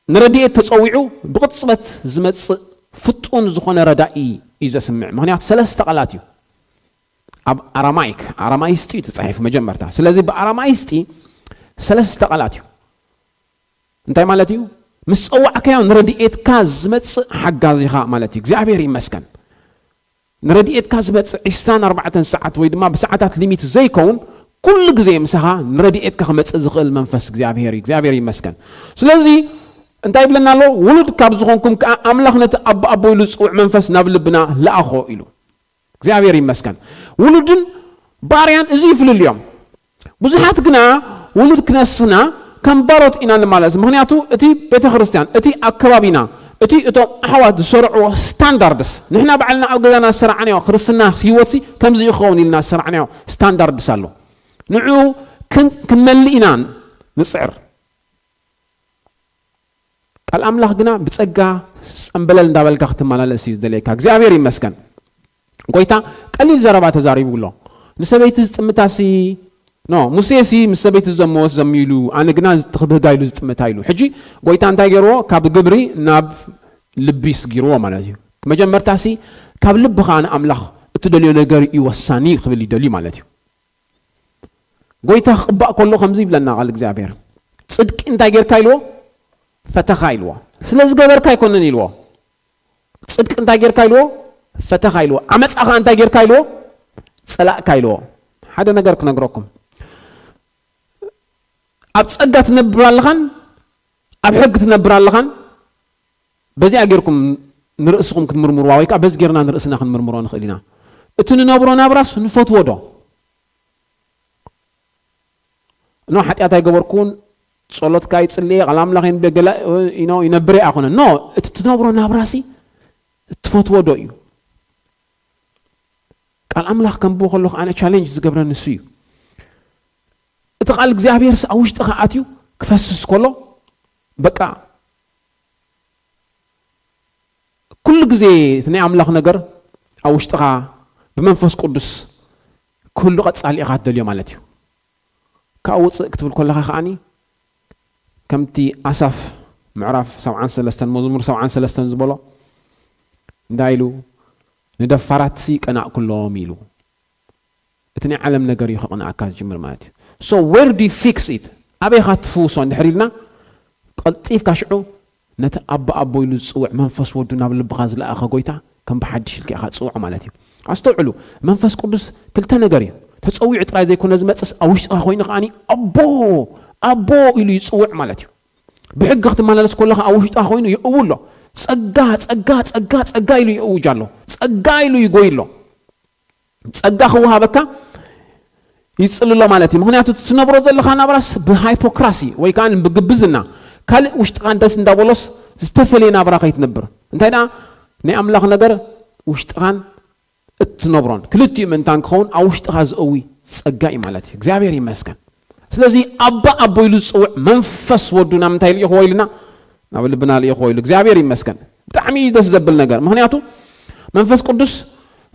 ንረድኤት ተጸዊዑ ብቕጽበት ዝመጽእ ፍጡን ዝኾነ ረዳኢ እዩ ዘስምዕ። ምክንያቱ ሰለስተ ቃላት እዩ። ኣብ ኣራማይክ፣ ኣራማይስጢ እዩ ተጻሒፉ መጀመርታ። ስለዚ ብኣራማይስጢ ሰለስተ ቃላት እዩ። እንታይ ማለት እዩ? ምስ ጸዋዕካዮ ንረድኤትካ ዝመጽእ ሓጋዚኻ ማለት እዩ። እግዚኣብሔር ይመስገን። ንረድኤትካ ዝመጽእ ዒስራን ኣርባዕተን ሰዓት ወይ ድማ ብሰዓታት ሊሚት ዘይከውን ኩሉ ግዜ ምሳኻ ንረድኤትካ ክመጽእ ዝኽእል መንፈስ እግዚኣብሔር እዩ። እግዚኣብሔር ይመስገን። ስለዚ እንታይ ይብለና ኣሎ? ውሉድ ካብ ዝኾንኩም ከኣ ኣምላኽ ነቲ ኣቦ ኣቦ ኢሉ ዝጽውዕ መንፈስ ናብ ልብና ለኣኾ ኢሉ። እግዚኣብሔር ይመስገን። ውሉድን ባርያን እዚ ይፍልልዮም። ብዙሓት ግና ውሉድ ክነስና ከም ባሮት ኢና ንመላለስ። ምክንያቱ እቲ ቤተ ክርስቲያን፣ እቲ ኣከባቢና፣ እቲ እቶም ኣሕዋት ዝሰርዕዎ ስታንዳርድስ ንሕና ባዕልና ኣብ ገዛና ዝሰራዕናዮ ክርስትና ህይወትሲ ከምዚ ይኸውን ኢልና ዝሰራዕናዮ ስታንዳርድስ ኣሎ። ንዑ ክን- ክንመልእ ኢና ንጽዕር። ቃል ኣምላኽ ግና ብጸጋ ጸምበለል እንዳበልካ ክትመላለስ እዩ ዝደልየካ። እግዚኣብሔር ይመስገን። ጎይታ ቀሊል ዘረባ ተዛሪቡ ኣሎ። ንሰበይቲ ዝጥምታሲ ኖ ሙሴሲ ምስ ሰበይቲ ዘመወስ ዘሚሉ ኣነ ግና ዝትኽብህጋ ኢሉ ዝጥምታ ኢሉ። ሕጂ ጎይታ እንታይ ገይርዎ? ካብ ግብሪ ናብ ልቢ ስጊርዎ ማለት እዩ። መጀመርታሲ ካብ ልብኻ ንኣምላኽ እትደልዮ ነገር እዩ ወሳኒ ክብል ይደልዩ ማለት እዩ። ጎይታ ክቕባእ ከሎ ከምዚ ይብለና ቃል እግዚኣብሔር፣ ጽድቂ እንታይ ጌርካ ኢልዎ? ፈተኻ ኢልዎ። ስለ ዝገበርካ ኣይኮነን ኢልዎ። ጽድቂ እንታይ ጌርካ ኢልዎ? ፈተኻ ኢልዎ። ዓመጻኻ እንታይ ጌርካ ኢልዎ? ጸላእካ ኢልዎ። ሓደ ነገር ክነግረኩም፣ ኣብ ጸጋ ትነብር ኣለኻን ኣብ ሕጊ ትነብር ኣለኻን። በዚኣ ጌርኩም ንርእስኹም ክትምርምርዋ ወይ ከዓ በዚ ጌርና ንርእስና ክንምርምሮ ንኽእል ኢና። እቲ ንነብሮ ናብራስ ንፈትዎ ዶ? ኖ ሓጢኣት ኣይገበርኩን፣ ጸሎትካ ይጽልየ፣ ቃል ኣምላኽ የንብብ፣ ገለ ኢኖ ይነብር ኣይኮነን። ኖ፣ እቲ ትነብሮ ናብራሲ እትፈትዎ ዶ እዩ? ቃል ኣምላኽ ከንብቦ ከለኹ ኣነ ቻሌንጅ ዝገብረኒ እሱ እዩ። እቲ ቃል እግዚኣብሔር ኣብ ውሽጥኻ ኣትዩ ክፈስስ ከሎ በቃ ኩሉ ግዜ እቲ ናይ ኣምላኽ ነገር ኣብ ውሽጥኻ ብመንፈስ ቅዱስ ክህሉ ቀጻሊ ኢኻ ትደልዮ ማለት እዩ። ካብኡ ውፅእ ክትብል ከለኻ ከዓኒ ከምቲ ኣሳፍ ምዕራፍ ሰብዓን ሰለስተን መዝሙር ሰብዓን ሰለስተን ዝበሎ እንታይ ኢሉ? ንደፋራትሲ ቀናእኩሎም ኢሉ። እቲ ናይ ዓለም ነገር እዩ ከቕንኣካ ዝጅምር ማለት እዩ። So where do you fix it? ኣበይ ኢኻ ትፍውሶ እንድሕር ኢልና ቀልጢፍካ ሽዑ ነቲ ኣቦ ኣቦ ኢሉ ዝፅውዕ መንፈስ ወዱ ናብ ልብኻ ዝለኣኸ ጎይታ ከም ብሓድሽ ኢልካ ኢኻ ትፅውዖ ማለት እዩ። ኣስተውዕሉ፣ መንፈስ ቅዱስ ክልተ ነገር እዩ። ተፀዊዑ ጥራይ ዘይኮነ ዝመፅስ ኣብ ውሽጥኻ ኮይኑ ከዓኒ ኣቦ ኣቦ ኢሉ ይፅውዕ ማለት እዩ። ብሕጊ ክትመላለስ ከለኻ ኣብ ውሽጥኻ ኮይኑ ይእው ኣሎ። ጸጋ ጸጋ ጸጋ ጸጋ ኢሉ ይእውጅ ኣሎ። ጸጋ ኢሉ ይጎይ ኣሎ። ጸጋ ክወሃበካ ይጽልሎ ማለት እዩ። ምክንያቱ ትነብሮ ዘለኻ ናብራስ ብሃይፖክራሲ ወይ ከዓ ብግብዝና ካልእ ውሽጥኻ ደስ እንዳበሎስ ዝተፈለየ ናብራ ከይትነብር እንታይ ደኣ ናይ ኣምላኽ ነገር ውሽጥኻን እትነብሮን ክልቲኡ ምእንታን ክኸውን ኣብ ውሽጥኻ ዝእዊ ጸጋ እዩ ማለት እዩ። እግዚኣብሔር ይመስገን። ስለዚ ኣባ ኣቦ ኢሉ ዝጽውዕ መንፈስ ወዱ ናብ ምንታይ ልኢኽዎ ኢልና ናብ ልብና ልኢኽዎ ኢሉ እግዚኣብሔር ይመስገን። ብጣዕሚ እዩ ደስ ዘብል ነገር። ምክንያቱ መንፈስ ቅዱስ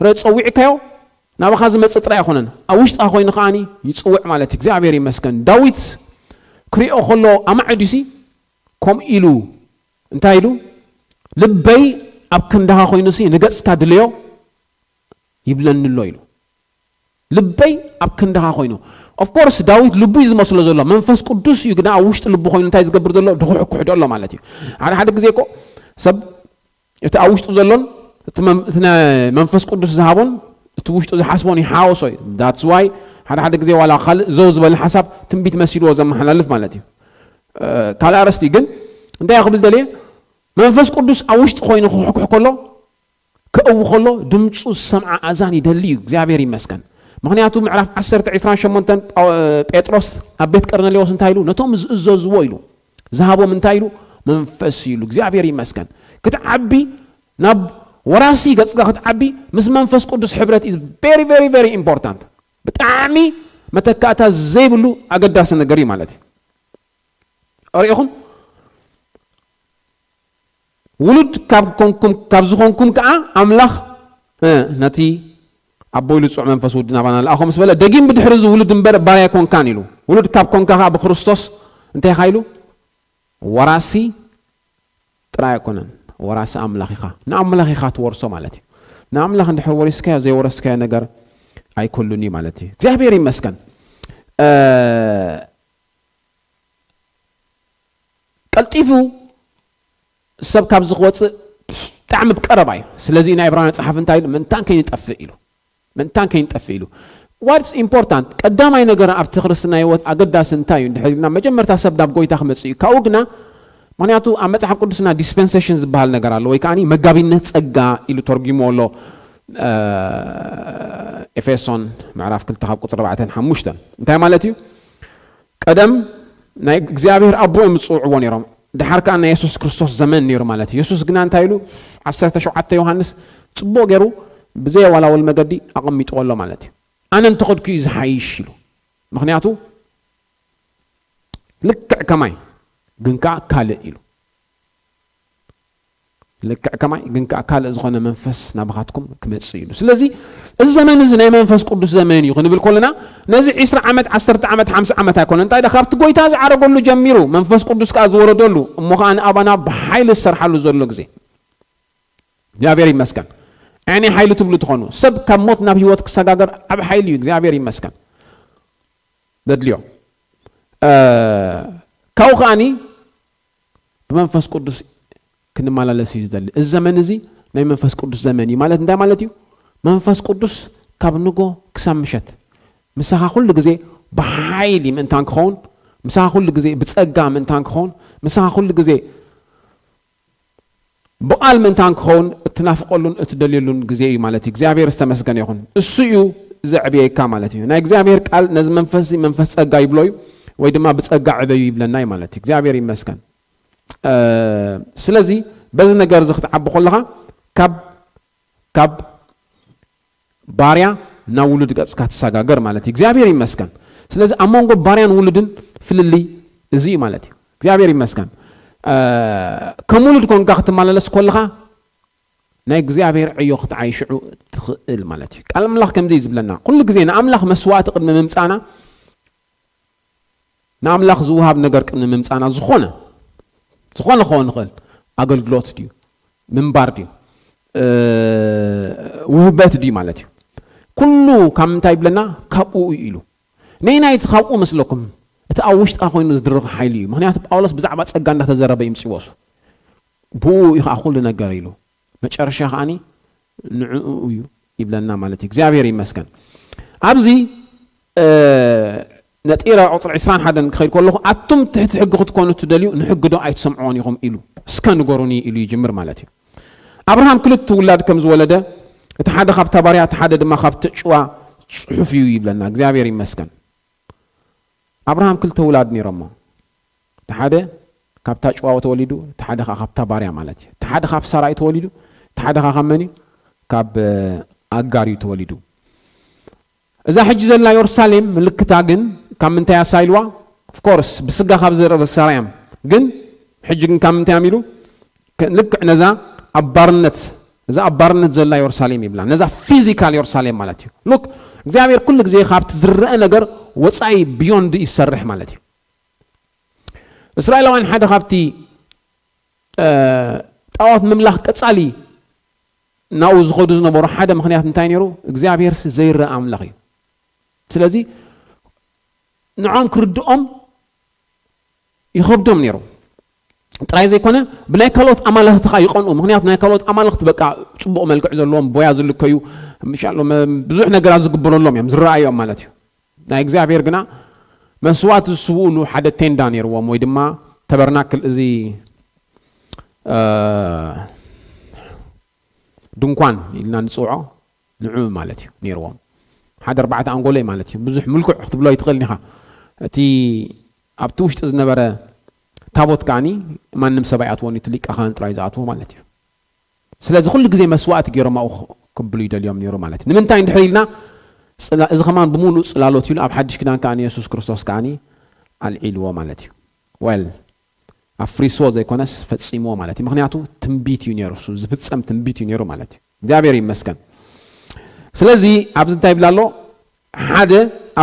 ረ ጸዊዕካዮ ናባኻ ዝመጽእ ጥራይ ኣይኮነን፣ ኣብ ውሽጥኻ ኮይኑ ከዓኒ ይጽውዕ ማለት እዩ። እግዚኣብሔር ይመስገን። ዳዊት ክሪኦ ከሎ ኣማዕዲሲ ከምኡ ኢሉ እንታይ ኢሉ? ልበይ ኣብ ክንዳኻ ኮይኑሲ ንገጽካ ድለዮ ይብለኒ ኣሎ ኢሉ። ልበይ ኣብ ክንዳኻ ኮይኑ። ኦፍኮርስ ዳዊት ልቡ እዩ ዝመስሎ ዘሎ፣ መንፈስ ቅዱስ እዩ ግና ኣብ ውሽጢ ልቡ ኮይኑ እንታይ ዝገብር ዘሎ? ድኹሕኩሕ ደሎ ማለት እዩ። ሓደ ሓደ ግዜ እኮ ሰብ እቲ ኣብ ውሽጡ ዘሎን እቲ መን- እቲ ናይ መንፈስ ቅዱስ ዝሃቦን እቲ ውሽጡ ዝሓስቦን ይሓወሶ እዩ። That's why ሓደ ሓደ ግዜ ዋላ ካልእ ዘው ዝበለ ሓሳብ ትንቢት መሲልዎ ዘመሓላልፍ ማለት እዩ። ካልእ ኣረስቲ ግን እንታይ ክብል ደልየ? መንፈስ ቅዱስ ኣብ ውሽጢ ኮይኑ ክሕኩሕ ከሎ ክእዊ ከሎ ድምፁ ዝሰምዓ ኣዛን ይደሊ እዩ። እግዚኣብሔር ይመስገን። ምክንያቱ ምዕራፍ ዓሰርተ ዕስራን ሸሞንተን ጳው- ጴጥሮስ ኣብ ቤት ቀርነሌዎስ እንታይ ኢሉ? ነቶም ዝእዘዝዎ ኢሉ ዝሃቦም እንታይ ኢሉ? መንፈስ ኢሉ። እግዚኣብሔር ይመስገን። ክትዓቢ ናብ ወራሲ ገጽካ ክትዓቢ ምስ መንፈስ ቅዱስ ሕብረት is very very very important። ብጣዕሚ መተካእታ ዘይብሉ ኣገዳሲ ነገር እዩ ማለት እዩ። ርኢኹም ውሉድ ካብ ኮንኩም ካብ ዝኾንኩም ከኣ ኣምላኽ እ፣ ነቲ ኣቦ ኢሉ ዝጽውዕ መንፈስ ውዲ ናባና ልኣኾ ምስ በለ ደጊም ብድሕሪ እዚ ውሉድ እምበር ባርያ ኣይኮንካን ኢሉ። ውሉድ ካብ ኮንካ ከኣ ብክርስቶስ እንታይ ኢኻ ኢሉ? ወራሲ ጥራይ ኣይኮነን፣ ወራሲ ኣምላኽ ኢኻ። ንኣምላኽ ኢኻ ትወርሶ ማለት እዩ። ንኣምላኽ እንድሕር ወሪስካዮ ዘይወረስካዮ ነገር ኣይኮሉን እዩ ማለት እዩ። እግዚኣብሔር ይመስገን። እ፣ ቀልጢፉ ሰብ ካብዚ ክወፅእ ብጣዕሚ ብቀረባ እዩ። ስለዚ ናይ ዕብራውያን ፀሓፊ እንታይ ኢሉ? ምእንታን ከይንጠፍእ ኢሉ። ምእንታን ከይንጠፍእ ኢሉ። What's important? ቀዳማይ ነገር ኣብቲ ክርስትና ህይወት ኣገዳሲ እንታይ እዩ እንድሕር ኢልና መጀመርታ ሰብ ናብ ጎይታ ክመፅእ እዩ። ካብኡ ግና ምክንያቱ ኣብ መፅሓፍ ቅዱስና ዲስፐንሴሽን ዝበሃል ነገር ኣሎ ወይ ከዓ መጋቢነት ፀጋ ኢሉ ተርጉሞ ኣሎ። እ፣ ኤፌሶን ምዕራፍ ክልተ ካብ ቁፅሪ ኣርባዕተን ሓሙሽተን እንታይ ማለት እዩ? ቀደም ናይ እግዚኣብሔር ኣቦ እዮም ዝፅውዕዎ ነይሮም። ድሓር ከዓ ናይ የሱስ ክርስቶስ ዘመን ነይሩ ማለት እዩ። የሱስ ግና እንታይ ኢሉ? ዓሰርተ ሸውዓተ ዮሃንስ ፅቡቅ ገይሩ ብዘየዋላወል መገዲ ኣቐሚጥዎ ኣሎ ማለት እዩ። ኣነ እንተኸድኩ እዩ ዝሓይሽ ኢሉ። ምክንያቱ ልክዕ ከማይ ግን ከዓ ካልእ ኢሉ። ልክዕ ከማይ ግን ከዓ ካልእ ዝኾነ መንፈስ ናባኻትኩም ክመጽእ ኢሉ። ስለዚ እዚ ዘመን እዚ ናይ መንፈስ ቅዱስ ዘመን እዩ ክንብል ከለና ነዚ ዕስራ ዓመት፣ ዓሰርተ ዓመት፣ ሓምሳ ዓመት ኣይኮነ። እንታይ ደኣ ካብቲ ጎይታ ዝዓረገሉ ጀሚሩ መንፈስ ቅዱስ ከዓ ዝወረደሉ እሞ ከዓ ንኣባና ብሓይሊ ዝሰርሓሉ ዘሎ ግዜ እግዚኣብሔር ይመስገን። ዕኔ ሓይሊ ትብሉ ትኾኑ ሰብ ካብ ሞት ናብ ህይወት ክሰጋገር ኣብ ሓይሊ እዩ። እግዚኣብሔር ይመስገን። ዘድልዮ እ፣ ካብኡ ከዓኒ ብመንፈስ ቅዱስ ክንመላለስ እዩ ዝደሊ። እዚ ዘመን እዚ ናይ መንፈስ ቅዱስ ዘመን እዩ ማለት እንታይ ማለት እዩ? መንፈስ ቅዱስ ካብ ንጎ ክሳብ ምሸት ምሳኻ ኩሉ ግዜ ብሓይሊ ምእንታን ክኸውን፣ ምሳኻ ኩሉ ግዜ ብጸጋ ምእንታን ክኸውን፣ ምሳኻ ኩሉ ግዜ ብቓል ምእንታን ክኸውን እትናፍቀሉን እትደልየሉን ግዜ እዩ ማለት እዩ። እግዚኣብሔር ዝተመስገነ ይኹን። እሱ እዩ ዘዕብየካ ማለት እዩ። ናይ እግዚኣብሔር ቃል ነዚ መንፈስ እዚ መንፈስ ጸጋ ይብሎ እዩ። ወይ ድማ ብጸጋ ዕበዩ ይብለና እዩ ማለት እዩ። እግዚኣብሔር ይመስገን። እ፣ ስለዚ በዚ ነገር እዚ ክትዓቢ ከለኻ ካብ፣ ካብ ባርያ ናብ ውሉድ ገጽካ ትሰጋገር ማለት እዩ። እግዚኣብሔር ይመስገን። ስለዚ ኣብ መንጎ ባርያን ውሉድን ፍልልይ እዚ እዩ ማለት እዩ። እግዚኣብሔር ይመስገን። እ፣ ከም ውሉድ ኮንካ ክትመላለስ ከለኻ ናይ እግዚኣብሔር ዕዮ ክትዓይ ሽዑ ትኽእል ማለት እዩ። ቃል ኣምላኽ ከምዚ እዩ ዝብለና። ኩሉ ግዜ ንኣምላኽ መስዋእቲ ቅድሚ ምምጻና፣ ንኣምላኽ ዝውሃብ ነገር ቅድሚ ምምጻና ዝኾነ፣ ዝኾነ ክኸውን ይኽእል። ኣገልግሎት ድዩ? ምንባር ድዩ? እ፣ ውህበት ድዩ ማለት እዩ። ኩሉ ካብ ምንታይ ይብለና? ካብኡ እዩ ኢሉ። ነይናይ እቲ ካብኡ መስለኩም? እቲ ኣብ ውሽጥካ ኮይኑ ዝድርኽ ሓይሊ እዩ። ምኽንያቱ ጳውሎስ ብዛዕባ ጸጋ እንዳተዘረበ እዩ ምጽዎ እሱ። ብኡ እዩ ከዓ ኩሉ ነገር ኢሉ። መጨረሻ ከዓኒ ንዕኡ እዩ ይብለና ማለት እዩ። እግዚኣብሔር ይመስገን። ኣብዚ፣ እ፣ ነጢረ ቁፅሪ ዕስራን ሓደን ክኸይድ ከለኹ፣ ኣቱም ትሕቲ ሕጊ ክትኮኑ ትደልዩ፣ ንሕጊ ዶ ኣይትሰምዕዎን ኢኹም ኢሉ፣ እስከ ንገሩኒ ኢሉ ይጅምር ማለት እዩ። ኣብርሃም ክልተ ውላድ ከም ዝወለደ፣ እቲ ሓደ ካብታ ባርያ፣ እቲ ሓደ ድማ ካብቲ ጭዋ ጽሑፍ እዩ ይብለና። እግዚኣብሔር ይመስገን። ኣብርሃም ክልተ ውላድ ነይሮሞ። እቲ ሓደ ካብታ ጭዋ ተወሊዱ፣ እቲ ሓደ ከዓ ካብታ ባርያ ማለት እዩ። እቲ ሓደ ካብ ሳራይ ተወሊዱ፣ እቲ ሓደ ከዓ ካብ መን እዩ? ካብ፣ እ፣ ኣጋር እዩ ተወሊዱ። እዛ ሕጂ ዘላ የሩሳሌም ምልክታ ግን ካብ ምንታይ ኣሳኢልዋ? ኦፍኮርስ ብስጋ ካብ ዘረበ ሳራያም ግን ሕጂ ግን ካብ ምንታይ ኣሚሉ? ከ-፣ ልክዕ ነዛ ኣብ ባርነት፣ እዛ ኣብ ባርነት ዘላ የሩሳሌም ይብላ። ነዛ ፊዚካል የሩሳሌም ማለት እዩ። ሉክ፣ እግዚኣብሔር ኩሉ ግዜ ካብቲ ዝረአ ነገር ወጻኢ፣ ቢዮንድ ይሰርሕ ማለት እዩ። እስራኤላውያን ሓደ ካብቲ፣ እ፣ ጣዖት ምምላኽ ቀጻሊ ናብኡ ዝኸዱ ዝነበሩ ሓደ ምኽንያት እንታይ ነይሩ? እግዚኣብሔርሲ ዘይረኣ ኣምላኽ እዩ። ስለዚ ንዖም ክርድኦም ይኸብዶም ነይሩ። ጥራይ ዘይኮነ፣ ብናይ ካልኦት ኣማልኽቲ ኸዓ ይቐንኡ። ምኽንያቱ ናይ ካልኦት ኣማልኽቲ በቃ ጽቡቕ መልክዕ ዘለዎም፣ ቦያ ዝልከዩ፣ ምሻሎ መ-፣ ብዙሕ ነገራት ዝግበረሎም እዮም፣ ዝረኣዮም ማለት እዩ። ናይ እግዚኣብሔር ግና መስዋእቲ ዝስውኡሉ ሓደ ቴንዳ ነይርዎም፣ ወይ ድማ ተበርናክል፣ እዚ፣ እ፣ ድንኳን ኢልና ንጽውዖ፣ ንዑ ማለት እዩ ነይርዎም። ሓደ ኣርባዕተ ኣንጎሎ ማለት እዩ። ብዙሕ ምልኩዕ ክትብሎ ይትኽእል ኢኻ። እቲ ኣብቲ ውሽጢ ዝነበረ ታቦት ከዓኒ ማንም ሰብ ኣይኣትዎን እዩ፣ እቲ ሊቀ ካህን ጥራይ ዝኣትዎ ማለት እዩ። ስለዚ ኩሉ ግዜ መስዋእቲ ገይሮም ኣብኡ ክብሉ ይደልዮም ነይሩ ማለት እዩ። ንምንታይ እንድሕር ኢልና፣ ጽላ-፣ እዚ ከማን ብምሉእ ጽላሎት ኢሉ ኣብ ሓድሽ ኪዳን ከዓኒ የሱስ ክርስቶስ ከዓኒ ኣልዒልዎ ማለት እዩ። ወል ኣፍሪስዎ ዘይኮነስ ፈጺምዎ ማለት እዩ። ምኽንያቱ ትንቢት እዩ ነይሩ፣ እሱ ዝፍጸም ትንቢት እዩ ነይሩ ማለት እዩ። እግዚኣብሔር ይመስገን። ስለዚ ኣብዚ እንታይ ይብላ ኣሎ? ሓደ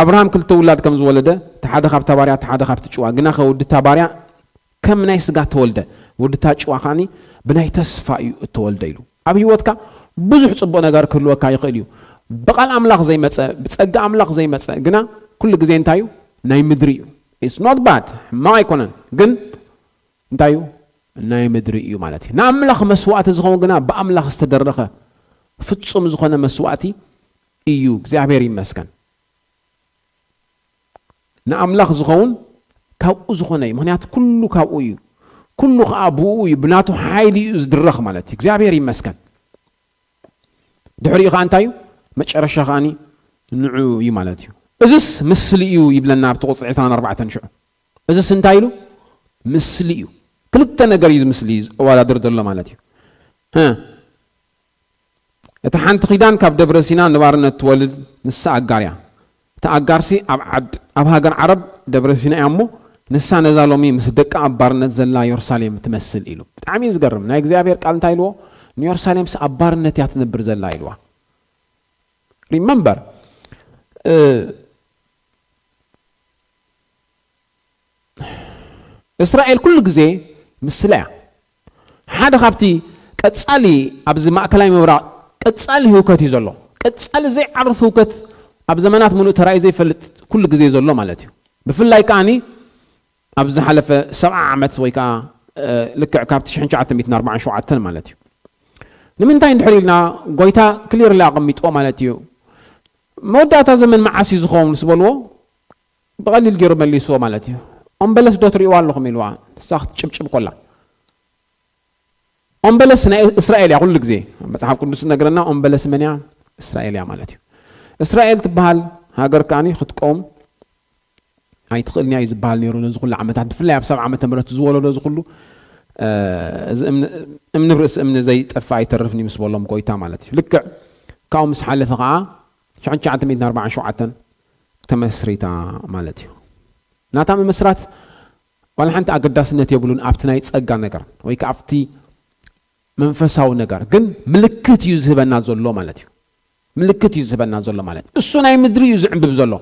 ኣብርሃም ክልተ ውላድ ከም ዝወለደ፣ እቲ ሓደ ካብታ ባርያ፣ እቲ ሓደ ካብቲ ጭዋ፣ ግናኸ ወዲ እታ ባርያ ከም ናይ ስጋ ተወልደ፣ ወዲ እታ ጭዋ ከዓኒ ብናይ ተስፋ እዩ እተወልደ ኢሉ። ኣብ ህይወትካ ብዙሕ ጽቡቕ ነገር ክህልወካ ይኽእል እዩ። ብቓል ኣምላኽ ዘይመጸ፣ ብጸጋ ኣምላኽ ዘይመጸ፣ ግና ኩሉ ግዜ እንታይ እዩ? ናይ ምድሪ እዩ። It's not bad፣ ሕማቕ ኣይኮነን። ግን እንታይ እዩ? ናይ ምድሪ እዩ ማለት እዩ። ንኣምላኽ መስዋእቲ ዝኸውን ግና ብኣምላኽ ዝተደረኸ ፍጹም ዝኾነ መስዋእቲ እዩ። እግዚኣብሔር ይመስገን። ንኣምላኽ ዝኸውን ካብኡ ዝኾነ እዩ። ምኽንያቱ ኩሉ ካብኡ እዩ። ኩሉ ኸዓ ብኡ እዩ። ብናቱ ሓይሊ እዩ ዝድረኽ ማለት እዩ። እግዚኣብሔር ይመስገን። ድሕሪኡ ኸዓ እንታይ እዩ? መጨረሻ ኸዓኒ ንዑ እዩ ማለት እዩ። እዝስ ምስሊ እዩ ይብለና ኣብቲ ቁጽሪ ዕስራን ኣርባዕተን ሽዑ። እዝስ እንታይ ኢሉ? ምስሊ እዩ። ክልተ ነገር እዩ እዚ ምስሊ እዩ ዘወዳድር ዘሎ ማለት እዩ። እ፣ እታ ሓንቲ ኪዳን ካብ ደብረ ሲና ንባርነት ትወልድ ንሳ ኣጋር እያ። እታ ኣጋርሲ ኣብ ዓድ-፣ ኣብ ሃገር ዓረብ ደብረ ሲና እያ እሞ፣ ንሳ ነዛ ሎሚ ምስ ደቃ ኣብ ባርነት ዘላ የሩሳሌም ትመስል ኢሉ። ብጣዕሚ እዩ ዝገርም። ናይ እግዚኣብሔር ቃል እንታይ ኢልዎ? ንየሩሳሌምሲ ኣብ ባርነት እያ ትነብር ዘላ ኢልዋ። ሪመምበር፣ እ፣ እስራኤል ኩሉ ግዜ ምስላ እያ። ሓደ ካብቲ ቀጻሊ ኣብዚ ማእከላይ ምብራቕ ቀጻሊ ህውከት እዩ ዘሎ። ቀጻሊ ዘይዓርፍ ህውከት ኣብ ዘመናት ምሉእ ተራእዩ ዘይፈልጥ ኩሉ ግዜ ዘሎ ማለት እዩ። ብፍላይ ከዓኒ ኣብ ዝሓለፈ ሰብዓ ዓመት ወይ ከኣ፣ እ፣ ልክዕ ካብ ትሽዓን ትሽዓተ ሚእትን ኣርባዓን ሸውዓተን ማለት እዩ። ንምንታይ እንድሕር ኢልና ጎይታ ክሊርሊ ኣቐሚጥዎ ማለት እዩ። መወዳእታ ዘመን መዓስ እዩ ዝኸውን ምስ በልዎ፣ ብቐሊል ገይሩ መሊስዎ ማለት እዩ። ኦም በለስ ዶ ትርእይዋ ኣለኹም ኢልዋ፣ ንሳ ክትጭብጭብ ኮላ። ኦም በለስ ናይ እስራኤል እያ፣ ኩሉ ግዜ መጽሓፍ ቅዱስ ዝነግረና ኦም በለስ መን እያ? እስራኤል እያ ማለት እዩ። እስራኤል ትበሃል ሃገር ከኣኒ ክትቀውም ኣይትኽእልንያ እዩ ዝበሃል ነይሩ። ነዚ ኩሉ ዓመታት ብፍላይ ኣብ ሰብዓ ዓመተ ምህረት ዝወለዶ እዚ ኩሉ እዚ እምኒ ብርእሲ እምኒ ዘይጠፍእ ኣይተርፍን ምስ በሎም ጎይታ ማለት እዩ። ልክዕ ካብኡ ምስ ሓለፈ ከዓ ሽሕን ትሽዓተ ሚእትን ኣርባዓን ሸውዓተን ተመስሪታ ማለት እዩ። ናታ ምምስራት ዋላ ሓንቲ ኣገዳስነት የብሉን ኣብቲ ናይ ጸጋ ነገር ወይ ከዓ ኣብቲ መንፈሳዊ ነገር፣ ግን ምልክት እዩ ዝህበና ዘሎ ማለት እዩ። ምልክት እዩ ዝህበና ዘሎ ማለት እዩ። እሱ ናይ ምድሪ እዩ ዝዕንብብ ዘሎ።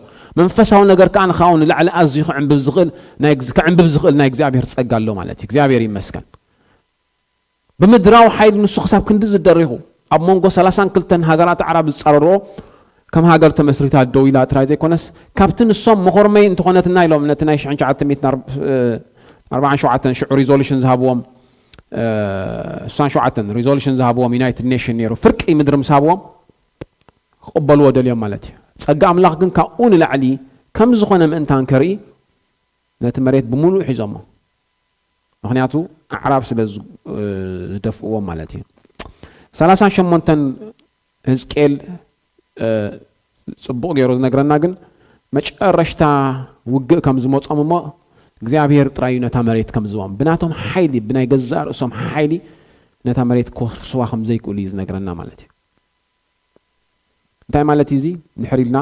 መንፈሳዊ ነገር ከዓ ንኻው ንላዕሊ ኣዝዩ ክዕንብብ ዝኽእል ናይ ክዕንብብ ዝኽእል ናይ እግዚኣብሔር ጸጋ ኣሎ ማለት እዩ። እግዚኣብሔር ይመስገን። ብምድራዊ ሓይሊ ንሱ ክሳብ ክንዲ ዝደሪኹ ኣብ መንጎ ሰላሳን ክልተን ሃገራት ኣዕራብ ዝጻረርኦ ከም ሃገር ተመስሪታ ደው ኢላ ጥራይ ዘይኮነስ ካብቲ ንሶም መኾርመይ እንተኾነትና ኢሎም ነቲ ናይ ሽሕን ትሽዓተ ሚእትን ኣርባዓን ሸውዓተን ሽዑ ሪዞሉሽን ዝሃብዎም ስሳን ሸውዓተን ሪዞሉሽን ዝሃብዎም ዩናይትድ ኔሽን ነይሩ ፍርቂ ምድሪ ምስ ሃብዎም ክቕበልዎ ደልዮም ማለት እዩ። ጸጋ ኣምላኽ ግን ካብኡ ንላዕሊ ከም ዝኾነ ምእንታን ከርኢ ነቲ መሬት ብምሉእ ሒዞሞ። ምኽንያቱ ኣዕራብ ስለ ዝደፍእዎም ማለት እዩ። ሰላሳን ሸሞንተን ህዝቅኤል ጽቡቕ ገይሩ ዝነግረና ግን መጨረሽታ ውግእ ከም ዝመጾም እሞ እግዚኣብሔር ጥራይ እዩ ነታ መሬት ከም ዝቦም ብናቶም ሓይሊ ብናይ ገዛእ ርእሶም ሓይሊ ነታ መሬት ኮርስዋ ከም ዘይክእሉ እዩ ዝነግረና ማለት እዩ። እንታይ ማለት እዩ እዚ? ንሕር ኢልና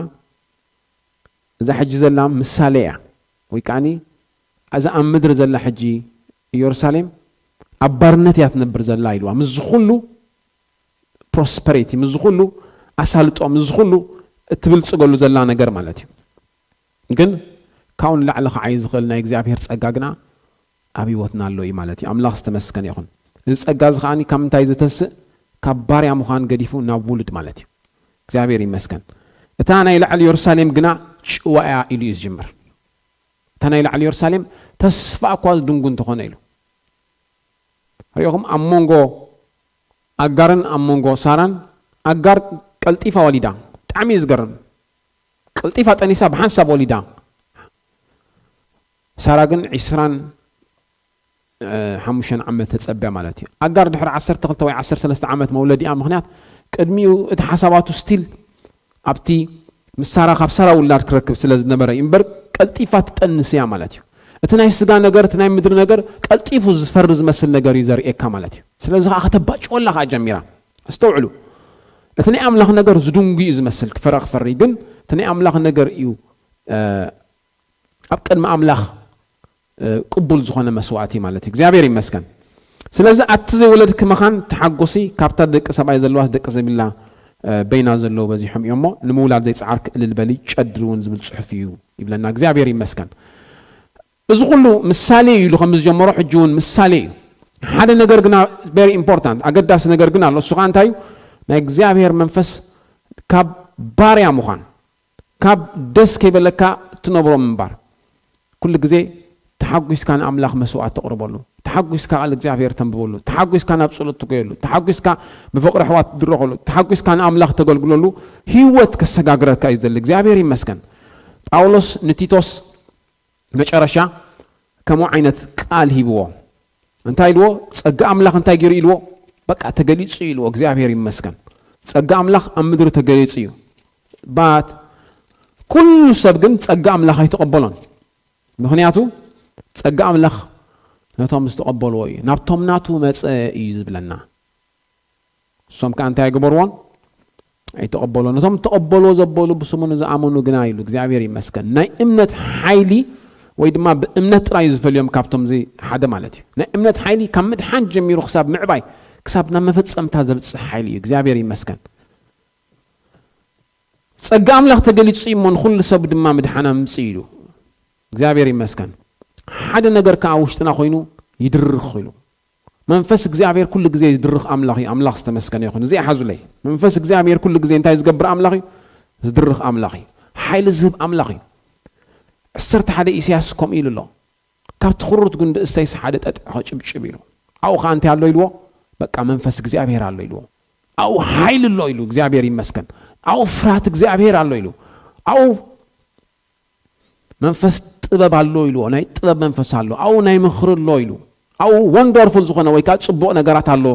እዛ ሕጂ ዘላ ምሳሌ እያ ወይ ከዓኒ እዛ ኣብ ምድሪ ዘላ ሕጂ ኢየሩሳሌም ኣብ ባርነት እያ ትነብር ዘላ ኢልዋ። ምስ ዝኹሉ ፕሮስፐሪቲ ምስ ዝኹሉ ኣሳልጦ ምስ ዝኹሉ እትብልጽገሉ ዘላ ነገር ማለት እዩ። ግን ካብኡ ንላዕሊ ከዓይ ዝኽእል ናይ እግዚኣብሔር ጸጋ ግና ኣብ ህይወትና ኣሎ እዩ ማለት እዩ። ኣምላኽ ዝተመስገነ ይኹን። እዚ ጸጋ እዚ ከዓኒ ካብ ምንታይ ዝተስእ? ካብ ባርያ ምዃን ገዲፉ ናብ ውሉድ ማለት እዩ። እግዚኣብሔር ይመስገን። እታ ናይ ላዕሊ የሩሳሌም ግና ጭዋ እያ ኢሉ እዩ ዝጅምር። እታ ናይ ላዕሊ የሩሳሌም ተስፋ እኳ ዝድንጉ እንተኾነ ኢሉ ሪኹም ኣብ መንጎ ኣጋርን ኣብ መንጎ ሳራን ኣጋር ቀልጢፋ ወሊዳ። ብጣዕሚ እዩ ዝገርም። ቀልጢፋ ጠኒሳ ብሓንሳብ ወሊዳ። ሳራ ግን ዒስራን ሓሙሽተን ዓመት ተጸብያ ማለት እዩ። ኣጋር ድሕሪ ዓሰርተ ክልተ ወይ ዓሰርተ ሰለስተ ዓመት መውለዲኣ ምኽንያት ቅድሚኡ እቲ ሓሳባቱ ስቲል ኣብቲ ምስ ሳራ ካብ ሳራ ውላድ ክረክብ ስለ ዝነበረ እዩ እምበር ቀልጢፋ ትጠንስ እያ ማለት እዩ። እቲ ናይ ስጋ ነገር እቲ ናይ ምድሪ ነገር ቀልጢፉ ዝፈሪ ዝመስል ነገር እዩ ዘርእየካ ማለት እዩ። ስለዚ ከዓ ከተባጭወላ ከዓ ጀሚራ። ኣስተውዕሉ። እቲ ናይ ኣምላኽ ነገር ዝድንጉ እዩ ዝመስል ክፈረ ክፈሪ ግን እቲ ናይ ኣምላኽ ነገር እዩ ኣብ ቅድሚ ኣምላኽ ቅቡል ዝኾነ መስዋእቲ ማለት እዩ። እግዚኣብሔር ይመስገን። ስለዚ ኣቲ ዘይወለድኪ መኻን ተሓጎሲ ካብታ ደቂ ሰብኣይ ዘለዋስ ደቂ ዘብላ በይና ዘለዉ በዚሖም እዮም እሞ ንምውላድ ዘይፀዓርኪ እልል በሊ ጨድሪ እውን ዝብል ፅሑፍ እዩ ይብለና። እግዚኣብሔር ይመስገን። እዚ ኩሉ ምሳሌ እዩ ኢሉ ከም ዝጀመሮ ሕጂ እውን ምሳሌ እዩ። ሓደ ነገር ግና very important ኣገዳሲ ነገር ግን ኣሎ። እሱ ከዓ እንታይ እዩ? ናይ እግዚኣብሔር መንፈስ ካብ ባርያ ምዃን ካብ ደስ ከይበለካ እትነብሮ ምንባር ኩሉ ግዜ ተሓጒስካ ንኣምላኽ መስዋዕት ተቕርበሉ፣ ተሓጒስካ ቃል እግዚኣብሔር ተንብበሉ፣ ተሓጒስካ ናብ ጸሎት ትጎየሉ፣ ተሓጒስካ ብፍቕሪ ኣሕዋት ትድረኸሉ፣ ተሓጒስካ ንኣምላኽ ተገልግለሉ ህይወት ከሰጋግረካ እዩ ዝደሊ። እግዚኣብሔር ይመስገን። ጳውሎስ ንቲቶስ መጨረሻ ከምኡ ዓይነት ቃል ሂብዎ። እንታይ ኢልዎ? ጸጋ ኣምላኽ እንታይ ገይሩ ኢልዎ? በቃ ተገሊጹ ኢልዎ። እግዚኣብሔር ይመስገን። ጸጋ ኣምላኽ ኣብ ምድሪ ተገሊጹ እዩ። ባት ኩሉ ሰብ ግን ጸጋ ኣምላኽ ኣይተቐበሎን። ምኽንያቱ ጸጋ ኣምላኽ ነቶም ዝተቐበልዎ እዩ። ናብቶም ናቱ መጸ እዩ ዝብለና። እሶም ከዓ እንታይ ኣይገበርዎን? ኣይተቐበልዎ። ነቶም ተቐበልዎ ዘበሉ ብስሙ ንዝኣመኑ ግና ኢሉ እግዚኣብሔር ይመስገን። ናይ እምነት ሓይሊ ወይ ድማ ብእምነት ጥራይ እዩ ዝፈልዮም ካብቶም እዚ ሓደ ማለት እዩ። ናይ እምነት ሓይሊ ካብ ምድሓን ጀሚሩ ክሳብ ምዕባይ ክሳብ ናብ መፈጸምታ ዘብጽሕ ሓይሊ እዩ። እግዚኣብሔር ይመስገን። ጸጋ ኣምላኽ ተገሊጹ እዩ እሞ ንኹሉ ሰብ ድማ ምድሓን ኣምጽእ ኢሉ። እግዚኣብሔር ይመስገን። ሓደ ነገር ከዓ ኣብ ውሽጥና ኮይኑ ይድርኽ ኢሉ። መንፈስ እግዚኣብሔር ኩሉ ግዜ ዝድርኽ ኣምላኽ እዩ። ኣምላኽ ዝተመስገነ ይኹን። እዚኣ ሓዙለይ። መንፈስ እግዚኣብሔር ኩሉ ግዜ እንታይ ዝገብር ኣምላኽ እዩ? ዝድርኽ ኣምላኽ እዩ። ሓይሊ ዝህብ ኣምላኽ እዩ። ዓሰርተ ሓደ ኢሳያስ ከምኡ ኢሉ ኣሎ። ካብቲ ክሩት ጉንዲ እሰይስ ሓደ ጠጥዒ ኸጭብጭብ ኢሉ። ኣብኡ ኸዓ እንታይ ኣሎ ኢልዎ? በቃ መንፈስ እግዚኣብሔር ኣሎ ኢልዎ። ኣብኡ ሓይሊ ኣሎ ኢሉ እግዚኣብሔር ይመስገን። ኣብኡ ፍርሃት እግዚኣብሔር ኣሎ ኢሉ። ኣብኡ መንፈስ ጥበብ ኣሎ ኢልዎ። ናይ ጥበብ መንፈስ ኣሎ። ኣብኡ ናይ ምኽሪ ኣሎ ኢሉ። ኣብኡ ወንደርፉል ዝኾነ ወይ ከዓ ጽቡቕ ነገራት ኣሎ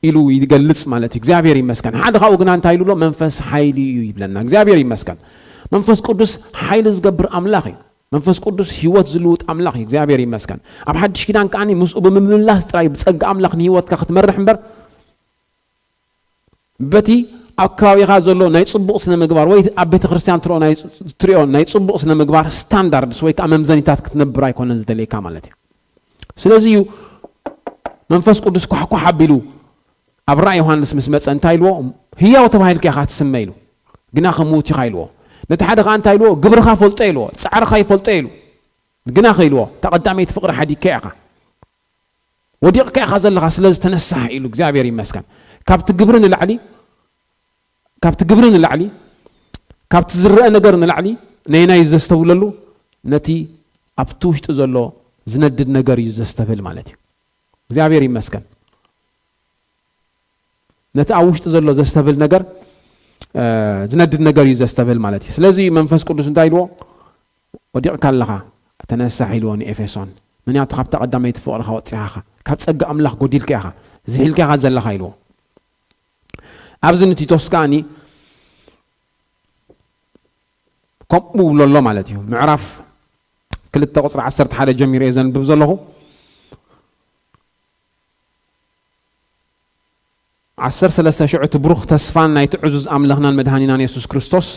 ኢሉ ይገልጽ ማለት እዩ። እግዚኣብሔር ይመስገን። ሓደ ካብኡ ግና እንታይ ኢሉ ኣሎ? መንፈስ ሓይሊ እዩ ይብለና። እግዚኣብሔር ይመስገን። መንፈስ ቅዱስ ሓይሊ ዝገብር ኣምላኽ እዩ። መንፈስ ቅዱስ ህይወት ዝልውጥ ኣምላኽ እዩ። እግዚኣብሔር ይመስገን። ኣብ ሓድሽ ኪዳን ከኣ ምስኡ ብምምላስ ጥራይ ብጸጋ ኣምላኽ ንህይወትካ ክትመርሕ እምበር፣ በቲ ኣብ ከባቢኻ ዘሎ ናይ ጽቡቕ ስነ ምግባር ወይ ኣብ ቤተ ክርስቲያን ትሪኦ ናይ፣ ትሪኦ ናይ ጽቡቕ ስነ ምግባር ስታንዳርድስ ወይ ከዓ መምዘኒታት ክትነብር ኣይኮነን ዝደልየካ ማለት እዩ። ስለዚ እዩ መንፈስ ቅዱስ ኳሕኳሕ ኣቢሉ ኣብ ራእይ ዮሃንስ ምስ መጸ እንታይ ኢልዎ? ህያው ተባሂልካ ኢኻ ትስመ ኢሉ። ግና ከምውት ኢኻ ኢልዎ። ነቲ ሓደ ኸዓ እንታይ ኢልዎ? ግብርኻ ፈልጦ ኢልዎ። ጻዕርኻ ይፈልጦ ኢሉ። ግና ኸ ኢልዎ? እታ ቀዳመይቲ ፍቕሪ ሓዲግካ ኢኻ። ወዲቕካ ኢኻ ዘለኻ፣ ስለዚ ተነሳሕ ኢሉ። እግዚኣብሔር ይመስገን። ካብቲ ግብሪ ንላዕሊ፣ ካብቲ ግብሪ ንላዕሊ፣ ካብቲ ዝረአ ነገር ንላዕሊ፣ ነየናይ እዩ ዘስተብለሉ? ነቲ ኣብቲ ውሽጢ ዘሎ ዝነድድ ነገር እዩ ዘስተብህል ማለት እዩ። እግዚኣብሔር ይመስገን። ነቲ ኣብ ውሽጢ ዘሎ ዘስተብል ነገር፣ እ፣ ዝነድድ ነገር እዩ ዘስተብል ማለት እዩ። ስለዚ መንፈስ ቅዱስ እንታይ ኢልዎ? ወዲቕካ ኣለኻ፣ ተነሳሕ ኢልዎ ንኤፌሶን። ምኽንያቱ ካብታ ቀዳመይቲ ፍቕርኻ ወጺኻ ኢኻ፣ ካብ ጸጋ ኣምላኽ ጎዲልካ ኢኻ፣ ዝሒልካ ኢኻ ዘለኻ ኢልዎ። ኣብዚ ንቲቶስ ከኣኒ ከምኡ ይብሎ ኣሎ ማለት እዩ። ምዕራፍ ክልተ ቁጽሪ ዓሰርተ ሓደ ጀሚረ እየ ዘንብብ ዘለኹ። ዓሰርተ ሰለስተ ሽዑ እቲ ብሩኽ ተስፋን ናይቲ ዕዙዝ ኣምላኽናን መድሃኒናን የሱስ ክርስቶስ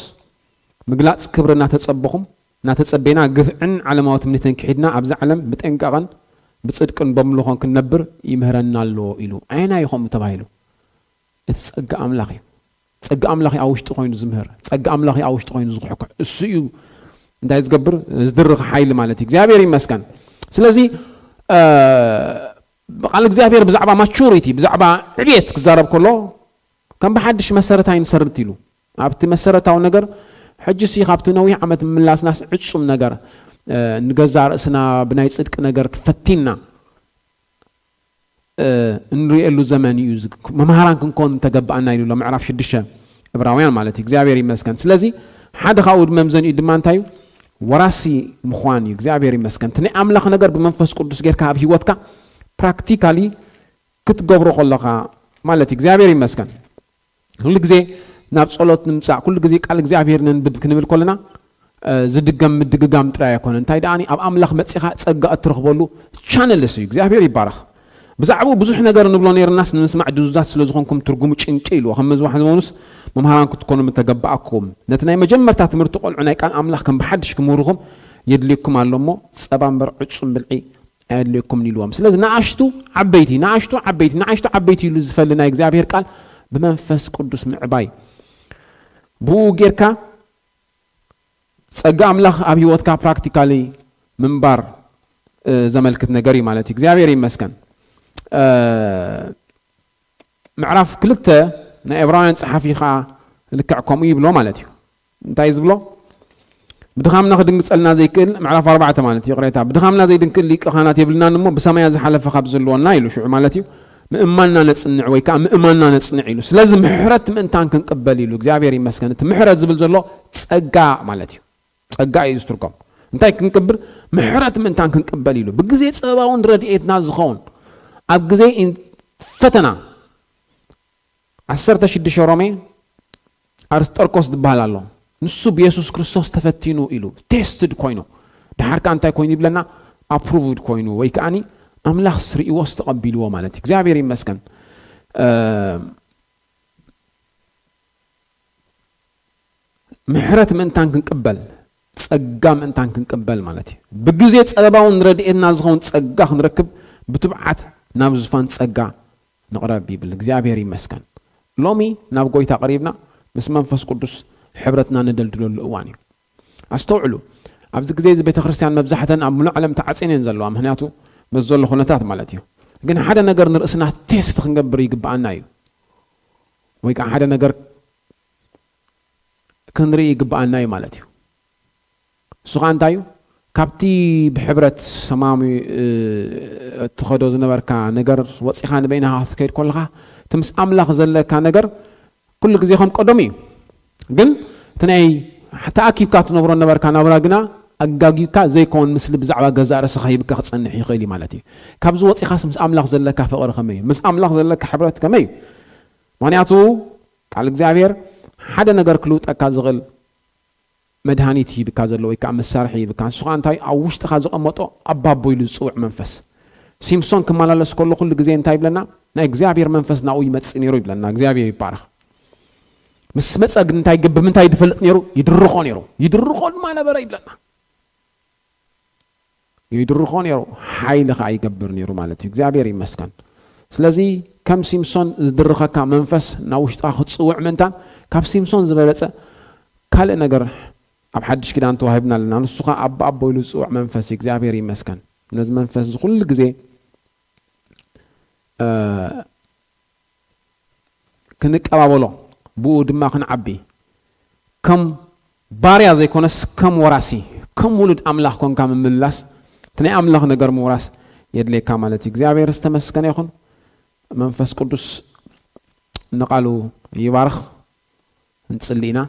ምግላጽ ክብሪ እናተጸበኹም፣ እናተጸበና ግፍዕን ዓለማዊ ትምኒትን ክሒድና ኣብዛ ዓለም ብጥንቃቐን ብጽድቅን በምልኾን ክንነብር ይምህረና ኣሎ ኢሉ። ኣየናይ እዩ ከምኡ ተባሂሉ? እቲ ጸጋ ኣምላኽ እዩ። ጸጋ ኣምላኽ እዩ ኣብ ውሽጢ ኮይኑ ዝምህር። ጸጋ ኣምላኽ እዩ ኣብ ውሽጢ ኮይኑ ዝኹሕኩሕ። እሱ እዩ እንታይ ዝገብር? ዝድርኽ ሓይሊ ማለት እዩ። እግዚኣብሔር ይመስገን። ስለዚ፣ እ፣ ብቃል እግዚኣብሔር ብዛዕባ ማቹሪቲ፣ ብዛዕባ ዕብየት ክዛረብ ከሎ፣ ከም ብሓድሽ መሰረት ኣይንሰርት ኢሉ። ኣብቲ መሰረታዊ ነገር፣ ሕጂ ሲ ካብቲ ነዊሕ ዓመት ምምላስናስ ዕጹም ነገር፣ እ፣ ንገዛእ ርእስና ብናይ ጽድቂ ነገር ፈቲንና፣ እ፣ እንርእየሉ ዘመን እዩ። እዚ መምሃራን ክንኮን ተገባኣና ኢሉ ኣሎ ምዕራፍ ሽዱሽተ ዕብራውያን ማለት እዩ። እግዚኣብሔር ይመስገን። ስለዚ ሓደ ካብኡ መምዘኒኡ ድማ እንታይ እዩ? ወራሲ ምዃን እዩ። እግዚኣብሔር ይመስገን። እቲ ናይ ኣምላኽ ነገር ብመንፈስ ቅዱስ ጌርካ ኣብ ህይወትካ ፕራክቲካሊ ክትገብሮ ከለኻ ማለት እዩ። እግዚኣብሔር ይመስገን። ኩሉ ግዜ ናብ ጸሎት ንምጻእ፣ ኩሉ ግዜ ቃል እግዚኣብሔር ነንብብ ክንብል ከለና፣ እ፣ ዝድገም ምድግጋም ጥራይ ኣይኮነን። እንታይ ደኣኒ፣ ኣብ ኣምላኽ መጺኻ ጸጋ እትረኽበሉ ቻነልስ እዩ። እግዚኣብሔር ይባረኽ። ብዛዕባኡ ብዙሕ ነገር ንብሎ ነይርናስ፣ ንምስማዕ ድዙዛት ስለ ዝኾንኩም ትርጉሙ ጭንቂ ኢልዎ። ከም መዝባሕ ዘመኑስ መምሃራን ክትኮኑ ምተገባኣኩም። ነቲ ናይ መጀመርታ ትምህርቲ ቆልዑ ናይ ቃል ኣምላኽ ከም ብሓድሽ ክምህርኹም የድልየኩም ኣሎ እሞ፣ ጸባ እምበር ዕጹም ብልዒ ኣየድልየኩምን ኢልዎም። ስለዚ ንኣሽቱ ዓበይቲ፣ ንኣሽቱ ዓበይቲ፣ ንኣሽቱ ዓበይቲ ኢሉ ዝፈሊ ናይ እግዚኣብሔር ቃል ብመንፈስ ቅዱስ ምዕባይ። ብኡ ጌርካ ጸጋ ኣምላኽ ኣብ ህይወትካ ፕራክቲካሊ ምንባር፣ እ፣ ዘመልክት ነገር እዩ ማለት እዩ። እግዚኣብሔር ይመስገን። እ፣ ምዕራፍ ክልተ ናይ ዕብራውያን ጸሓፊ ኸኣ ልክዕ ከምኡ ይብሎ ማለት እዩ። እንታይ ዝብሎ? ብድኻምና ክድንግጸልና ዘይክእል፣ ምዕራፍ ኣርባዕተ ማለት እዩ፣ ይቕሬታ። ብድኻምና ዘይድንክል ሊቀ ካህናት የብልናን እሞ፣ ብሰማያት ዝሓለፈ ካብ ዘለወና ኢሉ ሽዑ ማለት እዩ። ምእማንና ነጽንዕ ወይ ከኣ ምእማንና ነጽንዕ ኢሉ። ስለዚ ምሕረት ምእንታን ክንቅበል ኢሉ። እግዚኣብሔር ይመስገን። እቲ ምሕረት ዝብል ዘሎ ጸጋ ማለት እዩ። ጸጋ እዩ ዝትርጎም። እንታይ ክንቅብል? ምሕረት ምእንታን ክንቅበል ኢሉ። ብግዜ ጸባውን ረድኤትና ዝኸውን፣ ኣብ ግዜ ኢን-፣ ፈተና፣ ዓሰርተ ሽዱሽተ ሮሜ፣ ኣርስጠርኮስ ዝበሃል ኣሎ። ንሱ ብየሱስ ክርስቶስ ተፈቲኑ ኢሉ፣ ቴስትድ ኮይኑ። ደሓር ከኣ እንታይ ኮይኑ ይብለና? ኣፕሩቭድ ኮይኑ፣ ወይ ከኣኒ ኣምላኽ ስርኢዎስ ተቐቢልዎ ማለት እዩ። እግዚኣብሔር ይመስገን። እ፣ ምሕረት ምእንታን ክንቅበል፣ ጸጋ ምእንታን ክንቅበል ማለት እዩ። ብግዜ ጸበባውን ረድኤትና ዝኸውን ጸጋ ክንረክብ ብትብዓት ናብ ዙፋን ጸጋ ንቕረብ ይብል። እግዚኣብሔር ይመስገን። ሎሚ ናብ ጐይታ ቀሪብና ምስ መንፈስ ቅዱስ ሕብረትና ነደልድለሉ እዋን እዩ። ኣስተውዕሉ፣ ኣብዚ ግዜ እዚ ቤተ ክርስቲያን መብዛሕተን ኣብ ምሉእ ዓለም ተዓጽየን እየን ዘለዋ፣ ምኽንያቱ በዚ ዘሎ ኩነታት ማለት እዩ። ግን ሓደ ነገር ንርእስና ቴስት ክንገብር ይግብኣና እዩ። ወይ ከዓ ሓደ ነገር ክንርኢ ይግብኣና እዩ ማለት እዩ። እሱ ኸዓ እንታይ እዩ? ካብቲ ብሕብረት ሰማሚ፣ እ፣ እትኸዶ ዝነበርካ ነገር ወጺኻ ንበይንኻ ክትከይድ ከለኻ፣ እቲ ምስ ኣምላኽ ዘለካ ነገር ኩሉ ግዜ ከም ቀደሙ እዩ። ግን እቲ ናይ ተኣኪብካ ትነብሮ ነበርካ ናብራ ግና ኣጋጊብካ ዘይከውን ምስሊ ብዛዕባ ገዛእ ርእስኻ ሂብካ ክጸንሕ ይኽእል እዩ ማለት እዩ። ካብዚ ወጺኻስ ምስ ኣምላኽ ዘለካ ፍቕሪ ከመይ እዩ? ምስ ኣምላኽ ዘለካ ሕብረት ከመይ እዩ? ምኽንያቱ ቃል እግዚኣብሔር ሓደ ነገር ክልውጠካ ዝኽእል መድሃኒት ሂብካ ዘሎ ወይ ከዓ መሳርሒ ሂብካ፣ ንሱ ከዓ እንታይ? ኣብ ውሽጥኻ ዘቐመጦ ኣባቦ ኢሉ ዝፅውዕ መንፈስ። ሲምሶን ክመላለስ ከሎ ኩሉ ግዜ እንታይ ይብለና? ናይ እግዚኣብሔር መንፈስ ናብኡ ይመጽእ ነይሩ ይብለና። እግዚኣብሔር ይባረኽ። ምስ መጸ ግን እንታይ ይገብር? ምንታይ ዝፈልጥ ነይሩ? ይድርኾ ነይሩ። ይድርኾ ድማ ነበረ ይብለና። ይድርኾ ነይሩ፣ ሓይሊ ኸዓ ይገብር ነይሩ ማለት እዩ። እግዚኣብሔር ይመስገን። ስለዚ ከም ሲምሶን ዝድርኸካ መንፈስ ናብ ውሽጥኻ ክትጽውዕ ምእንታን፣ ካብ ሲምሶን ዝበለጸ ካልእ ነገር ኣብ ሓድሽ ኪዳን ተዋሂብና ኣለና። ንሱ ኸዓ ኣቦ ኣቦ ኢሉ ዝጽውዕ መንፈስ እዩ። እግዚኣብሔር ይመስገን። ነዚ መንፈስ እዚ ኩሉ ግዜ፣ እ፣ ክንቀባበሎ፣ ብኡ ድማ ክንዓቢ፣ ከም ባርያ ዘይኮነስ ከም ወራሲ፣ ከም ውሉድ ኣምላኽ ኮንካ ምምልላስ፣ እቲ ናይ ኣምላኽ ነገር ምውራስ የድልየካ ማለት እዩ። እግዚኣብሔር ዝተመስገነ ይኹን። መንፈስ ቅዱስ ንቓሉ ይባርኽ። እንጽሊ ኢና።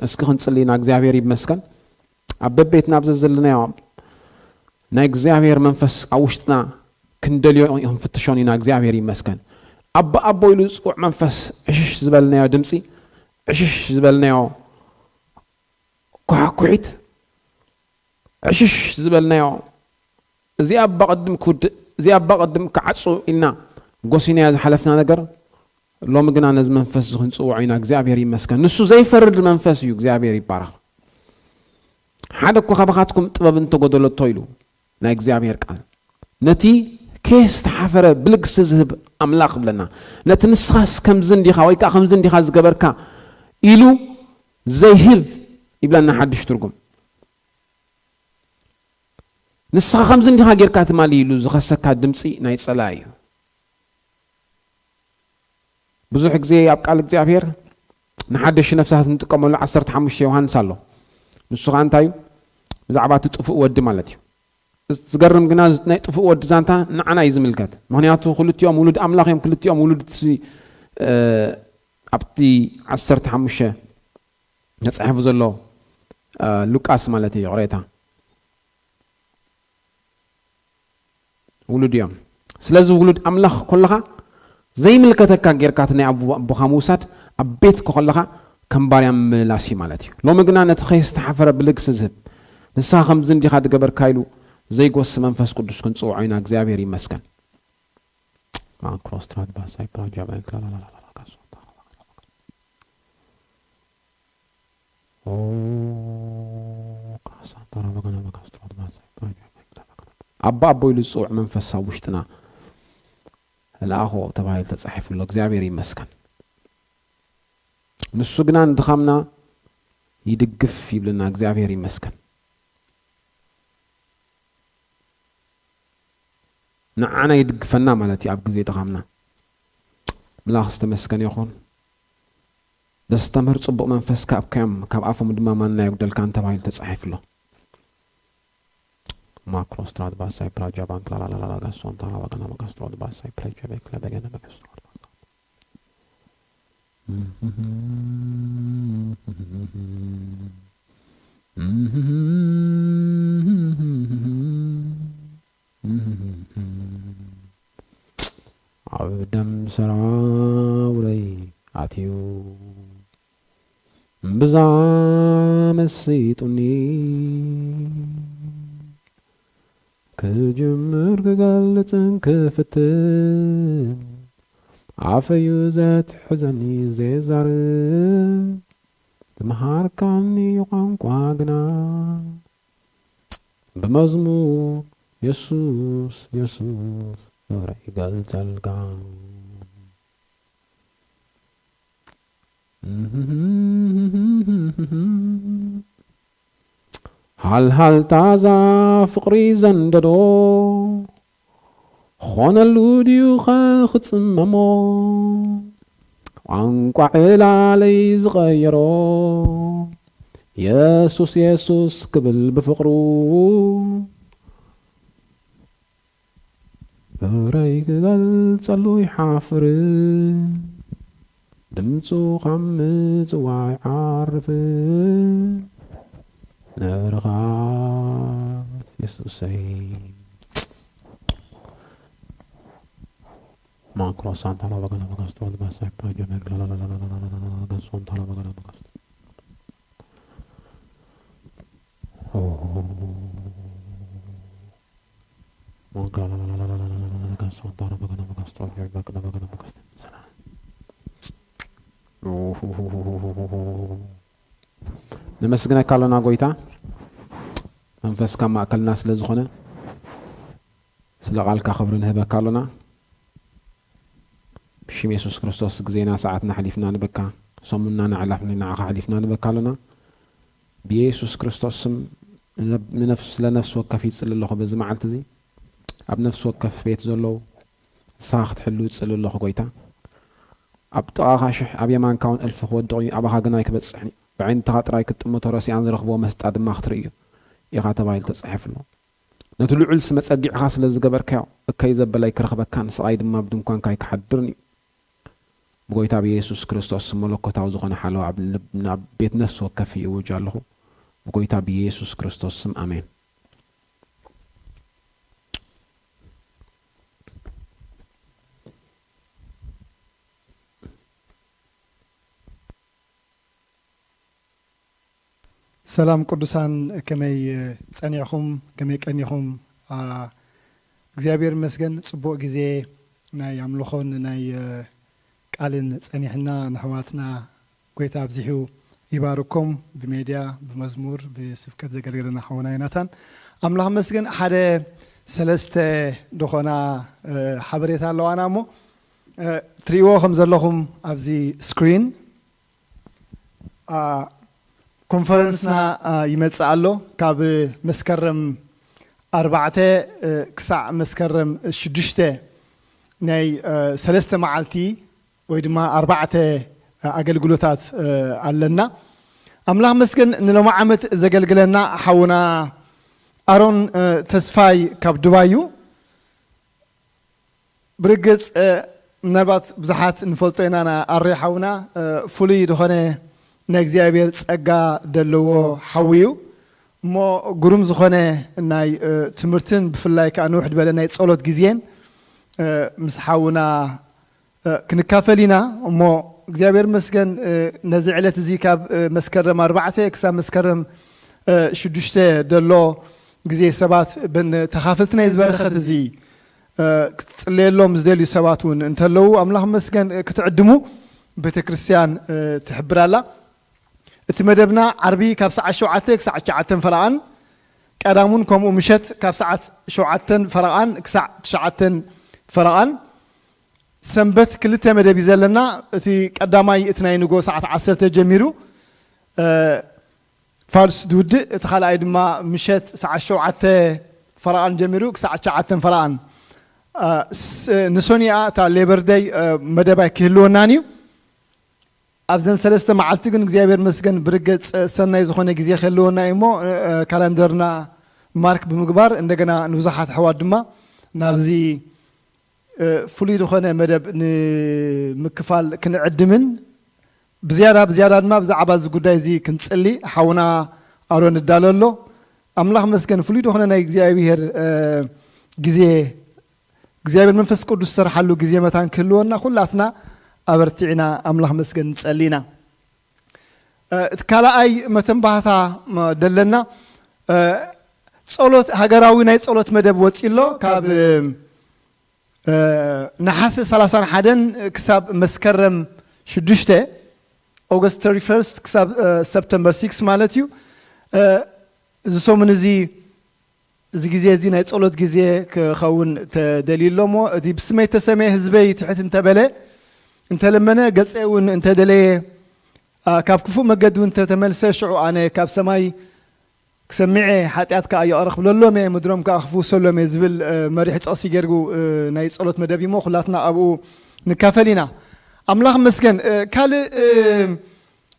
እስኪ ክንጽሊ ኢና። እግዚኣብሔር ይመስገን። ኣብ በቤትና ኣብ ዘዘለናዮ ናይ እግዚኣብሔር መንፈስ ኣብ ውሽጥና ክንደልዮ ክንፍትሾን ኢና። እግዚኣብሔር ይመስገን። ኣቦ ኣቦ ኢሉ ዝጽውዕ መንፈስ ዕሽሽ ዝበልናዮ ድምፂ፣ ዕሽሽ ዝበልናዮ ኳሕኩሒት፣ ዕሽሽ ዝበልናዮ፣ እዚኣ በቐድም ክውድእ፣ እዚኣ በቐድም ክዓጹ ኢልና ጎሲናዮ ዝሓለፍና ነገር፣ ሎሚ ግና ነዚ መንፈስ እዚ ክንጽውዖ ኢና። እግዚኣብሔር ይመስገን። ንሱ ዘይፈርድ መንፈስ እዩ። እግዚኣብሔር ይባረኽ። ሓደ እኮ ካባኻትኩም ጥበብ እንተጎደለቶ ኢሉ ናይ እግዚኣብሔር ቃል፣ ነቲ ከየስተሓፈረ ብልግሲ ዝህብ ኣምላኽ ብለና። ነቲ ንስኻስ ከምዚ እንዲኻ ወይ ከዓ ከምዚ እንዲኻ ዝገበርካ ኢሉ ዘይህብ ይብለና ሓድሽ ትርጉም። ንስኻ ከምዚ እንዲኻ ጌርካ ትማሊ ኢሉ ዝኸሰካ ድምፂ ናይ ጸላኢ እዩ። ብዙሕ ግዜ ኣብ ቃል እግዚኣብሔር ንሓደሽ ነፍሳት እንጥቀመሉ ዓሰርተ ሓሙሽተ ዮሃንስ ኣሎ። ንሱ ኸዓ እንታይ እዩ? ብዛዕባ እቲ ጥፉእ ወዲ ማለት እዩ። እዚ ዝገርም ግና፣ ናይ ጥፉእ ወዲ ዛንታ ንዓና እዩ ዝምልከት። ምኽንያቱ ክልቲኦም ውሉድ ኣምላኽ እዮም፣ ክልቲኦም ውሉድ እቲ፣ እ፣ ኣብቲ ዓሰርተ ሓሙሽተ ተጻሒፉ ዘሎ፣ እ፣ ሉቃስ ማለት እዩ፣ ይቕሬታ። ውሉድ እዮም። ስለዚ ውሉድ ኣምላኽ ኮለኻ ዘይምልከተካ ጌርካ እቲ ናይ ኣቦ-፣ ኣቦኻ ምውሳድ፣ ኣብ ቤት ኮለኻ ከም ባርያ ምምልላስ እዩ ማለት እዩ። ሎሚ ግና ነቲ ከየስተሓፈረ ብልግሲ ዝህብ፣ ንስኻ ከምዚ እንዲኻ ዝገበርካ ኢሉ ዘይጎሲ መንፈስ ቅዱስ ክንጽውዖ ኢና። እግዚኣብሔር ይመስገን። ማክሮስትራት ባሳይ ፕራጃ ባይ ክላላላላ ካሶ። ኦ፣ ካሳ ተረበ ገና መካስትራት ባሳይ ፕራጃ ባይ ክላላላላ። ኣባ ኣቦ ኢሉ ዝጽውዕ መንፈስ ኣብ ውሽጥና ለኣኾ ተባሂሉ ተጻሒፉ ኣሎ። እግዚኣብሔር ይመስገን። ንሱ ግና ንድኻምና ይድግፍ ይብልና። እግዚኣብሔር ይመስገን። ንዓና ይድግፈና ማለት እዩ። ኣብ ግዜ ድኻምና ምላኽ ዝተመስገነ ይኹን። ዘስተምህር ጽቡቕ መንፈስ ካብ ከም ካብ ኣፎም ድማ ማንና የጉደልካን ተባሂሉ ተጻሒፉ ኣሎ። ማክሮስትራት ባሳይ ፕራጃ ባንክ ላላላላ ጋሶን ታራ ባጋና ማካስትራት ባሳይ ፕራጃ ቤክ ለበገነ መካስትራት። ኣብ ደም ሰራውረይ ኣትዩ እምብዛ መሲጡኒ። ክጅምር ክገልጽን ክፍትን ኣፈዩ ዘትሕዘኒ ዜዛርብ ዝመሃርካኒ ቋንቋ ግና ብመዝሙር የሱስ የሱስ ክብረ ይገልጸልካ። ሃልሃልታ እዛ ፍቕሪ ዘንደዶ ኾነሉ ድዩ ኸ ክጽመሞ? ቋንቋ ዕላለይ ዝቐየሮ የሱስ የሱስ ክብል ብፍቕሩ ፍቕረይ ክገልጸሉ ይሓፍር። ድምፁ ካብ ምፅዋዕ ይዓርፍን። ንርኻስ የሱሰይ። ማክሮ ሳንታ ላባጋና መጋስቶ፣ ባሳይ ፕራጆ ነግላ ላላላላላላላ፣ ጋሶንታ ላባጋና መጋስቶ። ኦ። ማክራ ላላላላላላ፣ ጋሶንታ ላባጋና መጋስቶ፣ ጆይ ባክ ላባጋና መጋስቶ። ሰላም። ኦ። ነመስግነካ ኣሎና ጎይታ፣ መንፈስካ ኣብ ማእከልና ስለ ዝኾነ፣ ስለ ቃልካ ክብሪ ንህበካ ኣሎና። ብሽም የሱስ ክርስቶስ ግዜና ሰዓትና ኣሕሊፍና ንበካ፣ ሰሙንና ንዓላፍና ንዓኻ ኣሕሊፍና ንበካ ኣሎና። ብየሱስ ክርስቶስ ስም ንነብ-፣ ንነፍስ-፣ ስለ ነፍሲ ወከፍ ይጽሊ ኣለኹ። በዚ መዓልቲ እዚ ኣብ ነፍሲ ወከፍ ቤት ዘለዉ ንስኻ ክትሕሉ ይጽሊ ኣለኹ ጎይታ። ኣብ ጥቓኻ ሽሕ ኣብ የማንካ እውን እልፊ ክወድቕ እዩ፣ ኣባኻ ግና ኣይክበጽሕን እዩ። ብዓይንትኻ ጥራይ ክትጥምቶ ረሲኣን ዝረኽብዎ መስጣ ድማ ክትርእዩ ኢኻ ተባሂሉ ተጻሒፉ ኣሎ። ነቲ ልዑል ስመ ጸጊዕኻ ስለ ዝገበርካዮ፣ እከይ ዘበለ ኣይክረኽበካን፣ ስቓይ ድማ ኣብ ድንኳንካ ኣይክሓድርን እዩ። ብጎይታ ብየሱስ ክርስቶስ ስም መለኮታዊ ዝኾነ ሓለዋ ኣብ ልብ-፣ ናብ ቤት ነፍሲ ወከፍ ይእውጅ ኣለኹ። ብጎይታ ብየሱስ ክርስቶስ ስም ኣሜን። ሰላም ቅዱሳን፣ ከመይ ጸኒዕኹም? ከመይ ቀኒኹም? ኣ፣ እግዚኣብሔር ይመስገን፣ ጽቡቕ ግዜ ናይ ኣምልኾን ናይ፣ እ፣ ቃልን ጸኒሕና፣ ንኣሕዋትና ጎይታ ኣብዚሑ ይባርኮም፣ ብሜድያ፣ ብመዝሙር፣ ብስብከት ዘገልገለና ሓውና ዮናታን። ኣምላኽ መስገን፣ ሓደ ሰለስተ ዝኾና፣ እ፣ ሓበሬታ ኣለዋና እሞ፣ እ፣ ትርእይዎ ከም ዘለኹም ኣብዚ ስክሪን፣ ኣ፣ ኮንፈረንስና፣ ኣ፣ ይመጽእ ኣሎ። ካብ መስከረም ኣርባዕተ፣ እ፣ ክሳዕ መስከረም ሽዱሽተ ናይ፣ እ፣ ሰለስተ መዓልቲ ወይ ድማ ኣርባዕተ፣ እ፣ ኣገልግሎታት፣ እ፣ ኣለና። ኣምላኽ መስገን ንሎሚ ዓመት ዘገልግለና ሓውና ኣሮን፣ እ፣ ተስፋይ ካብ ዱባይ እዩ። ብርግጽ፣ እ፣ ምናልባት ብዙሓት ንፈልጦ ኢና፣ ና-፣ ኣሬ ሓውና፣ እ፣ ፍሉይ ዝኾነ ናይ እግዚኣብሔር ጸጋ ደለዎ ሓዊ እዩ። እሞ ግሩም ዝኾነ ናይ፣ እ፣ ትምህርትን ብፍላይ ከኣ ንውሕ ዝበለ ናይ ጸሎት ግዜን፣ እ፣ ምስ ሓውና፣ እ፣ ክንካፈል ኢና። እሞ እግዚኣብሔር መስገን፣ እ፣ ነዚ ዕለት እዚ ካብ፣ እ፣ መስከረም ኣርባዕተ ክሳብ መስከረም፣ እ፣ ሽዱሽተ ደሎ ግዜ ሰባት በን ተኻፈልቲ ናይ ዝበረኸት እዚ እ፣ ክትጽለየሎም ዝደልዩ ሰባት እውን እንተለዉ፣ ኣምላኽ መስገን፣ እ፣ ክትዕድሙ ቤተ ክርስቲያን፣ እ፣ ትሕብር ኣላ። እቲ መደብና ዓርቢ ካብ ሰዓት ሸውዓተ ክሳዕ ትሽዓተ ፈረቓን፣ ቀዳሙን ከምኡ ምሸት ካብ ሰዓት ሸውዓተ ፈረቓን ክሳዕ ትሽዓተ ፈረቓን፣ ሰንበት ክልተ መደብ እዩ ዘለና። እቲ ቀዳማይ እቲ ናይ ንጎ ሰዓት ዓሰርተ ጀሚሩ፣ እ፣ ፋልስ ዝውድእ፣ እቲ ካልኣይ ድማ ምሸት ሰዓት ሸውዓተ ፈረቓን ጀሚሩ ክሳዕ ትሽዓተ ፈረቓን። እ፣ ስ-፣ ንሶኒኣ እታ ሌበር ደይ፣ እ፣ መደብ ኣይክህልወናን እዩ። ኣብዘን ሰለስተ መዓልቲ ግን እግዚኣብሔር መስገን ብርግጽ ሰናይ ዝኾነ ግዜ ክህልወና እዩ እሞ፣ እ፣ እ፣ ካላንደርና ማርክ ብምግባር እንደገና ንብዙሓት ኣሕዋት ድማ ናብዚ፣ እ፣ ፍሉይ ዝኾነ መደብ ንምክፋል ክንዕድምን ብዝያዳ፣ ብዝያዳ ድማ ብዛዕባ እዚ ጉዳይ እዚ ክንጽሊ ሓውና ኣሮን እዳሎ ኣሎ። ኣምላኽ መስገን ፍሉይ ዝኾነ ናይ እግዚኣብሔር፣ እ፣ ግዜ፣ እግዚኣብሔር መንፈስ ቅዱስ ዝሰርሓሉ ግዜ መታን ክህልወና ኩላትና ኣበርቲዕና ኣምላኽ መስገን ንጸሊ ኢና። እ፣ እቲ ካልኣይ መተንባህታ፣ ም-፣ ደለና፣ እ፣ ጸሎት፣ ሃገራዊ ናይ ጸሎት መደብ ወጺ ኣሎ። ካብ፣ እ፣ ነሓሰ ሰላሳን ሓደን ክሳብ መስከረም ሽዱሽተ፣ ኦገስት ተርቲ ፈርስት ክሳብ፣ እ፣ ሰፕተምበር ሲክስ ማለት እዩ። እ፣ እዚ ሰሙን እዚ፣ እዚ ግዜ እዚ ናይ ጸሎት ግዜ ክኸውን ተደልዩ ኣሎ እሞ፣ እቲ ብስመይ ተሰምየ ህዝበይ ትሕት እንተበለ፣ እንተለመነ፣ ገጸ እውን እንተደለየ፣ ኣ፣ ካብ ክፉእ መገዲ እውን እንተተመልሰ፣ ሽዑ ኣነ ካብ ሰማይ ክሰምዕ እየ፣ ሓጢኣት ከኣ ይቕረ ክብለሎም እየ፣ ምድሮም ከኣ ክፍውሰሎም እየ ዝብል፣ እ፣ መሪሕ ጥቕሲ ጌርጉ፣ እ፣ ናይ ጸሎት መደብ እሞ ኩላትና ኣብኡ ንካፈል ኢና። ኣምላኽ መስገን። እ፣ ካልእ፣ እ፣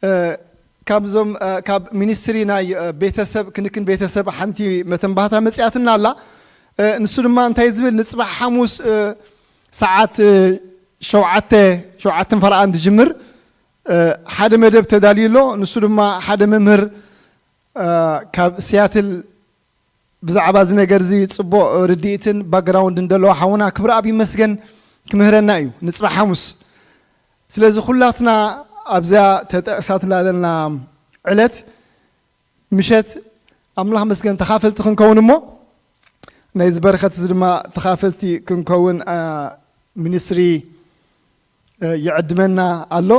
እ፣ ካብዞም፣ እ፣ ካብ ሚኒስትሪ ናይ፣ እ፣ ቤተሰብ፣ ክንክን ቤተሰብ ሓንቲ መተንባህታ መጺኣትና ኣላ። እ፣ ንሱ ድማ እንታይ ዝብል፣ ንጽባሕ ሓሙስ፣ እ፣ ሰዓት፣ እ፣ ሸውዓተ፣ ሸውዓተን ፈረቓን ዝጅምር ሓደ መደብ ተዳልዩ ኣሎ። ንሱ ድማ ሓደ መምህር ካብ ሲያትል ብዛዕባ እዚ ነገር እዚ ጽቡቕ ርድኢትን ባክግራውንድን ዘለዎ ሓውና ክብረኣብ ይመስገን ክምህረና እዩ ንጽባሕ ሓሙስ። ስለዚ ኩላትና ኣብዚኣ ተጠቕሳትና ዘለና ዕለት ምሸት ኣምላኽ መስገን ተኻፈልቲ ክንከውን እሞ ናይዚ በረኸት እዚ ድማ ተኻፈልቲ ክንከውን ሚኒስትሪ ይዕድመና ኣሎ።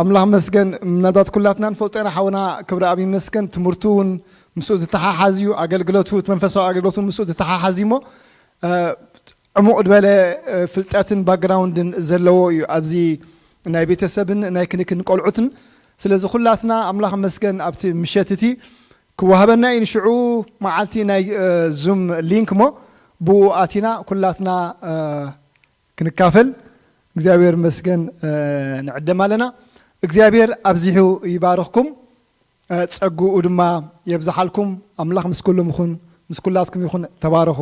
ኣምላኽ መስገን ምናልባት ኩላትና ንፈልጦ ኢና ሓውና ክብረኣብ ይመስገን ትምህርቱ እውን ምስኡ ዝተሓሓዝ እዩ። ኣገልግሎቱ እቲ መንፈሳዊ ኣገልግሎቱ ምስኡ ዝተሓሓዝ እዩ እሞ ዕሙቕ ዝበለ ፍልጠትን ባክግራውንድን ዘለዎ እዩ ኣብዚ ናይ ቤተሰብን ናይ ክንክን ቆልዑትን። ስለዚ ኩላትና ኣምላኽ መስገን ኣብቲ ምሸት እቲ ክወሃበና እዩ። ንሽዑ መዓልቲ ናይ ዙም ሊንክ እሞ ብኡ ኣቲና ኩላትና ክንካፈል እግዚኣብሔር መስገን ንዕደም ኣለና። እግዚኣብሔር ኣብዚሑ ይባርኽኩም፣ ጸግኡ ድማ የብዝሓልኩም። ኣምላኽ ምስ ኩሉም ይኹን፣ ምስ ኩላትኩም ይኹን። ተባረኹ።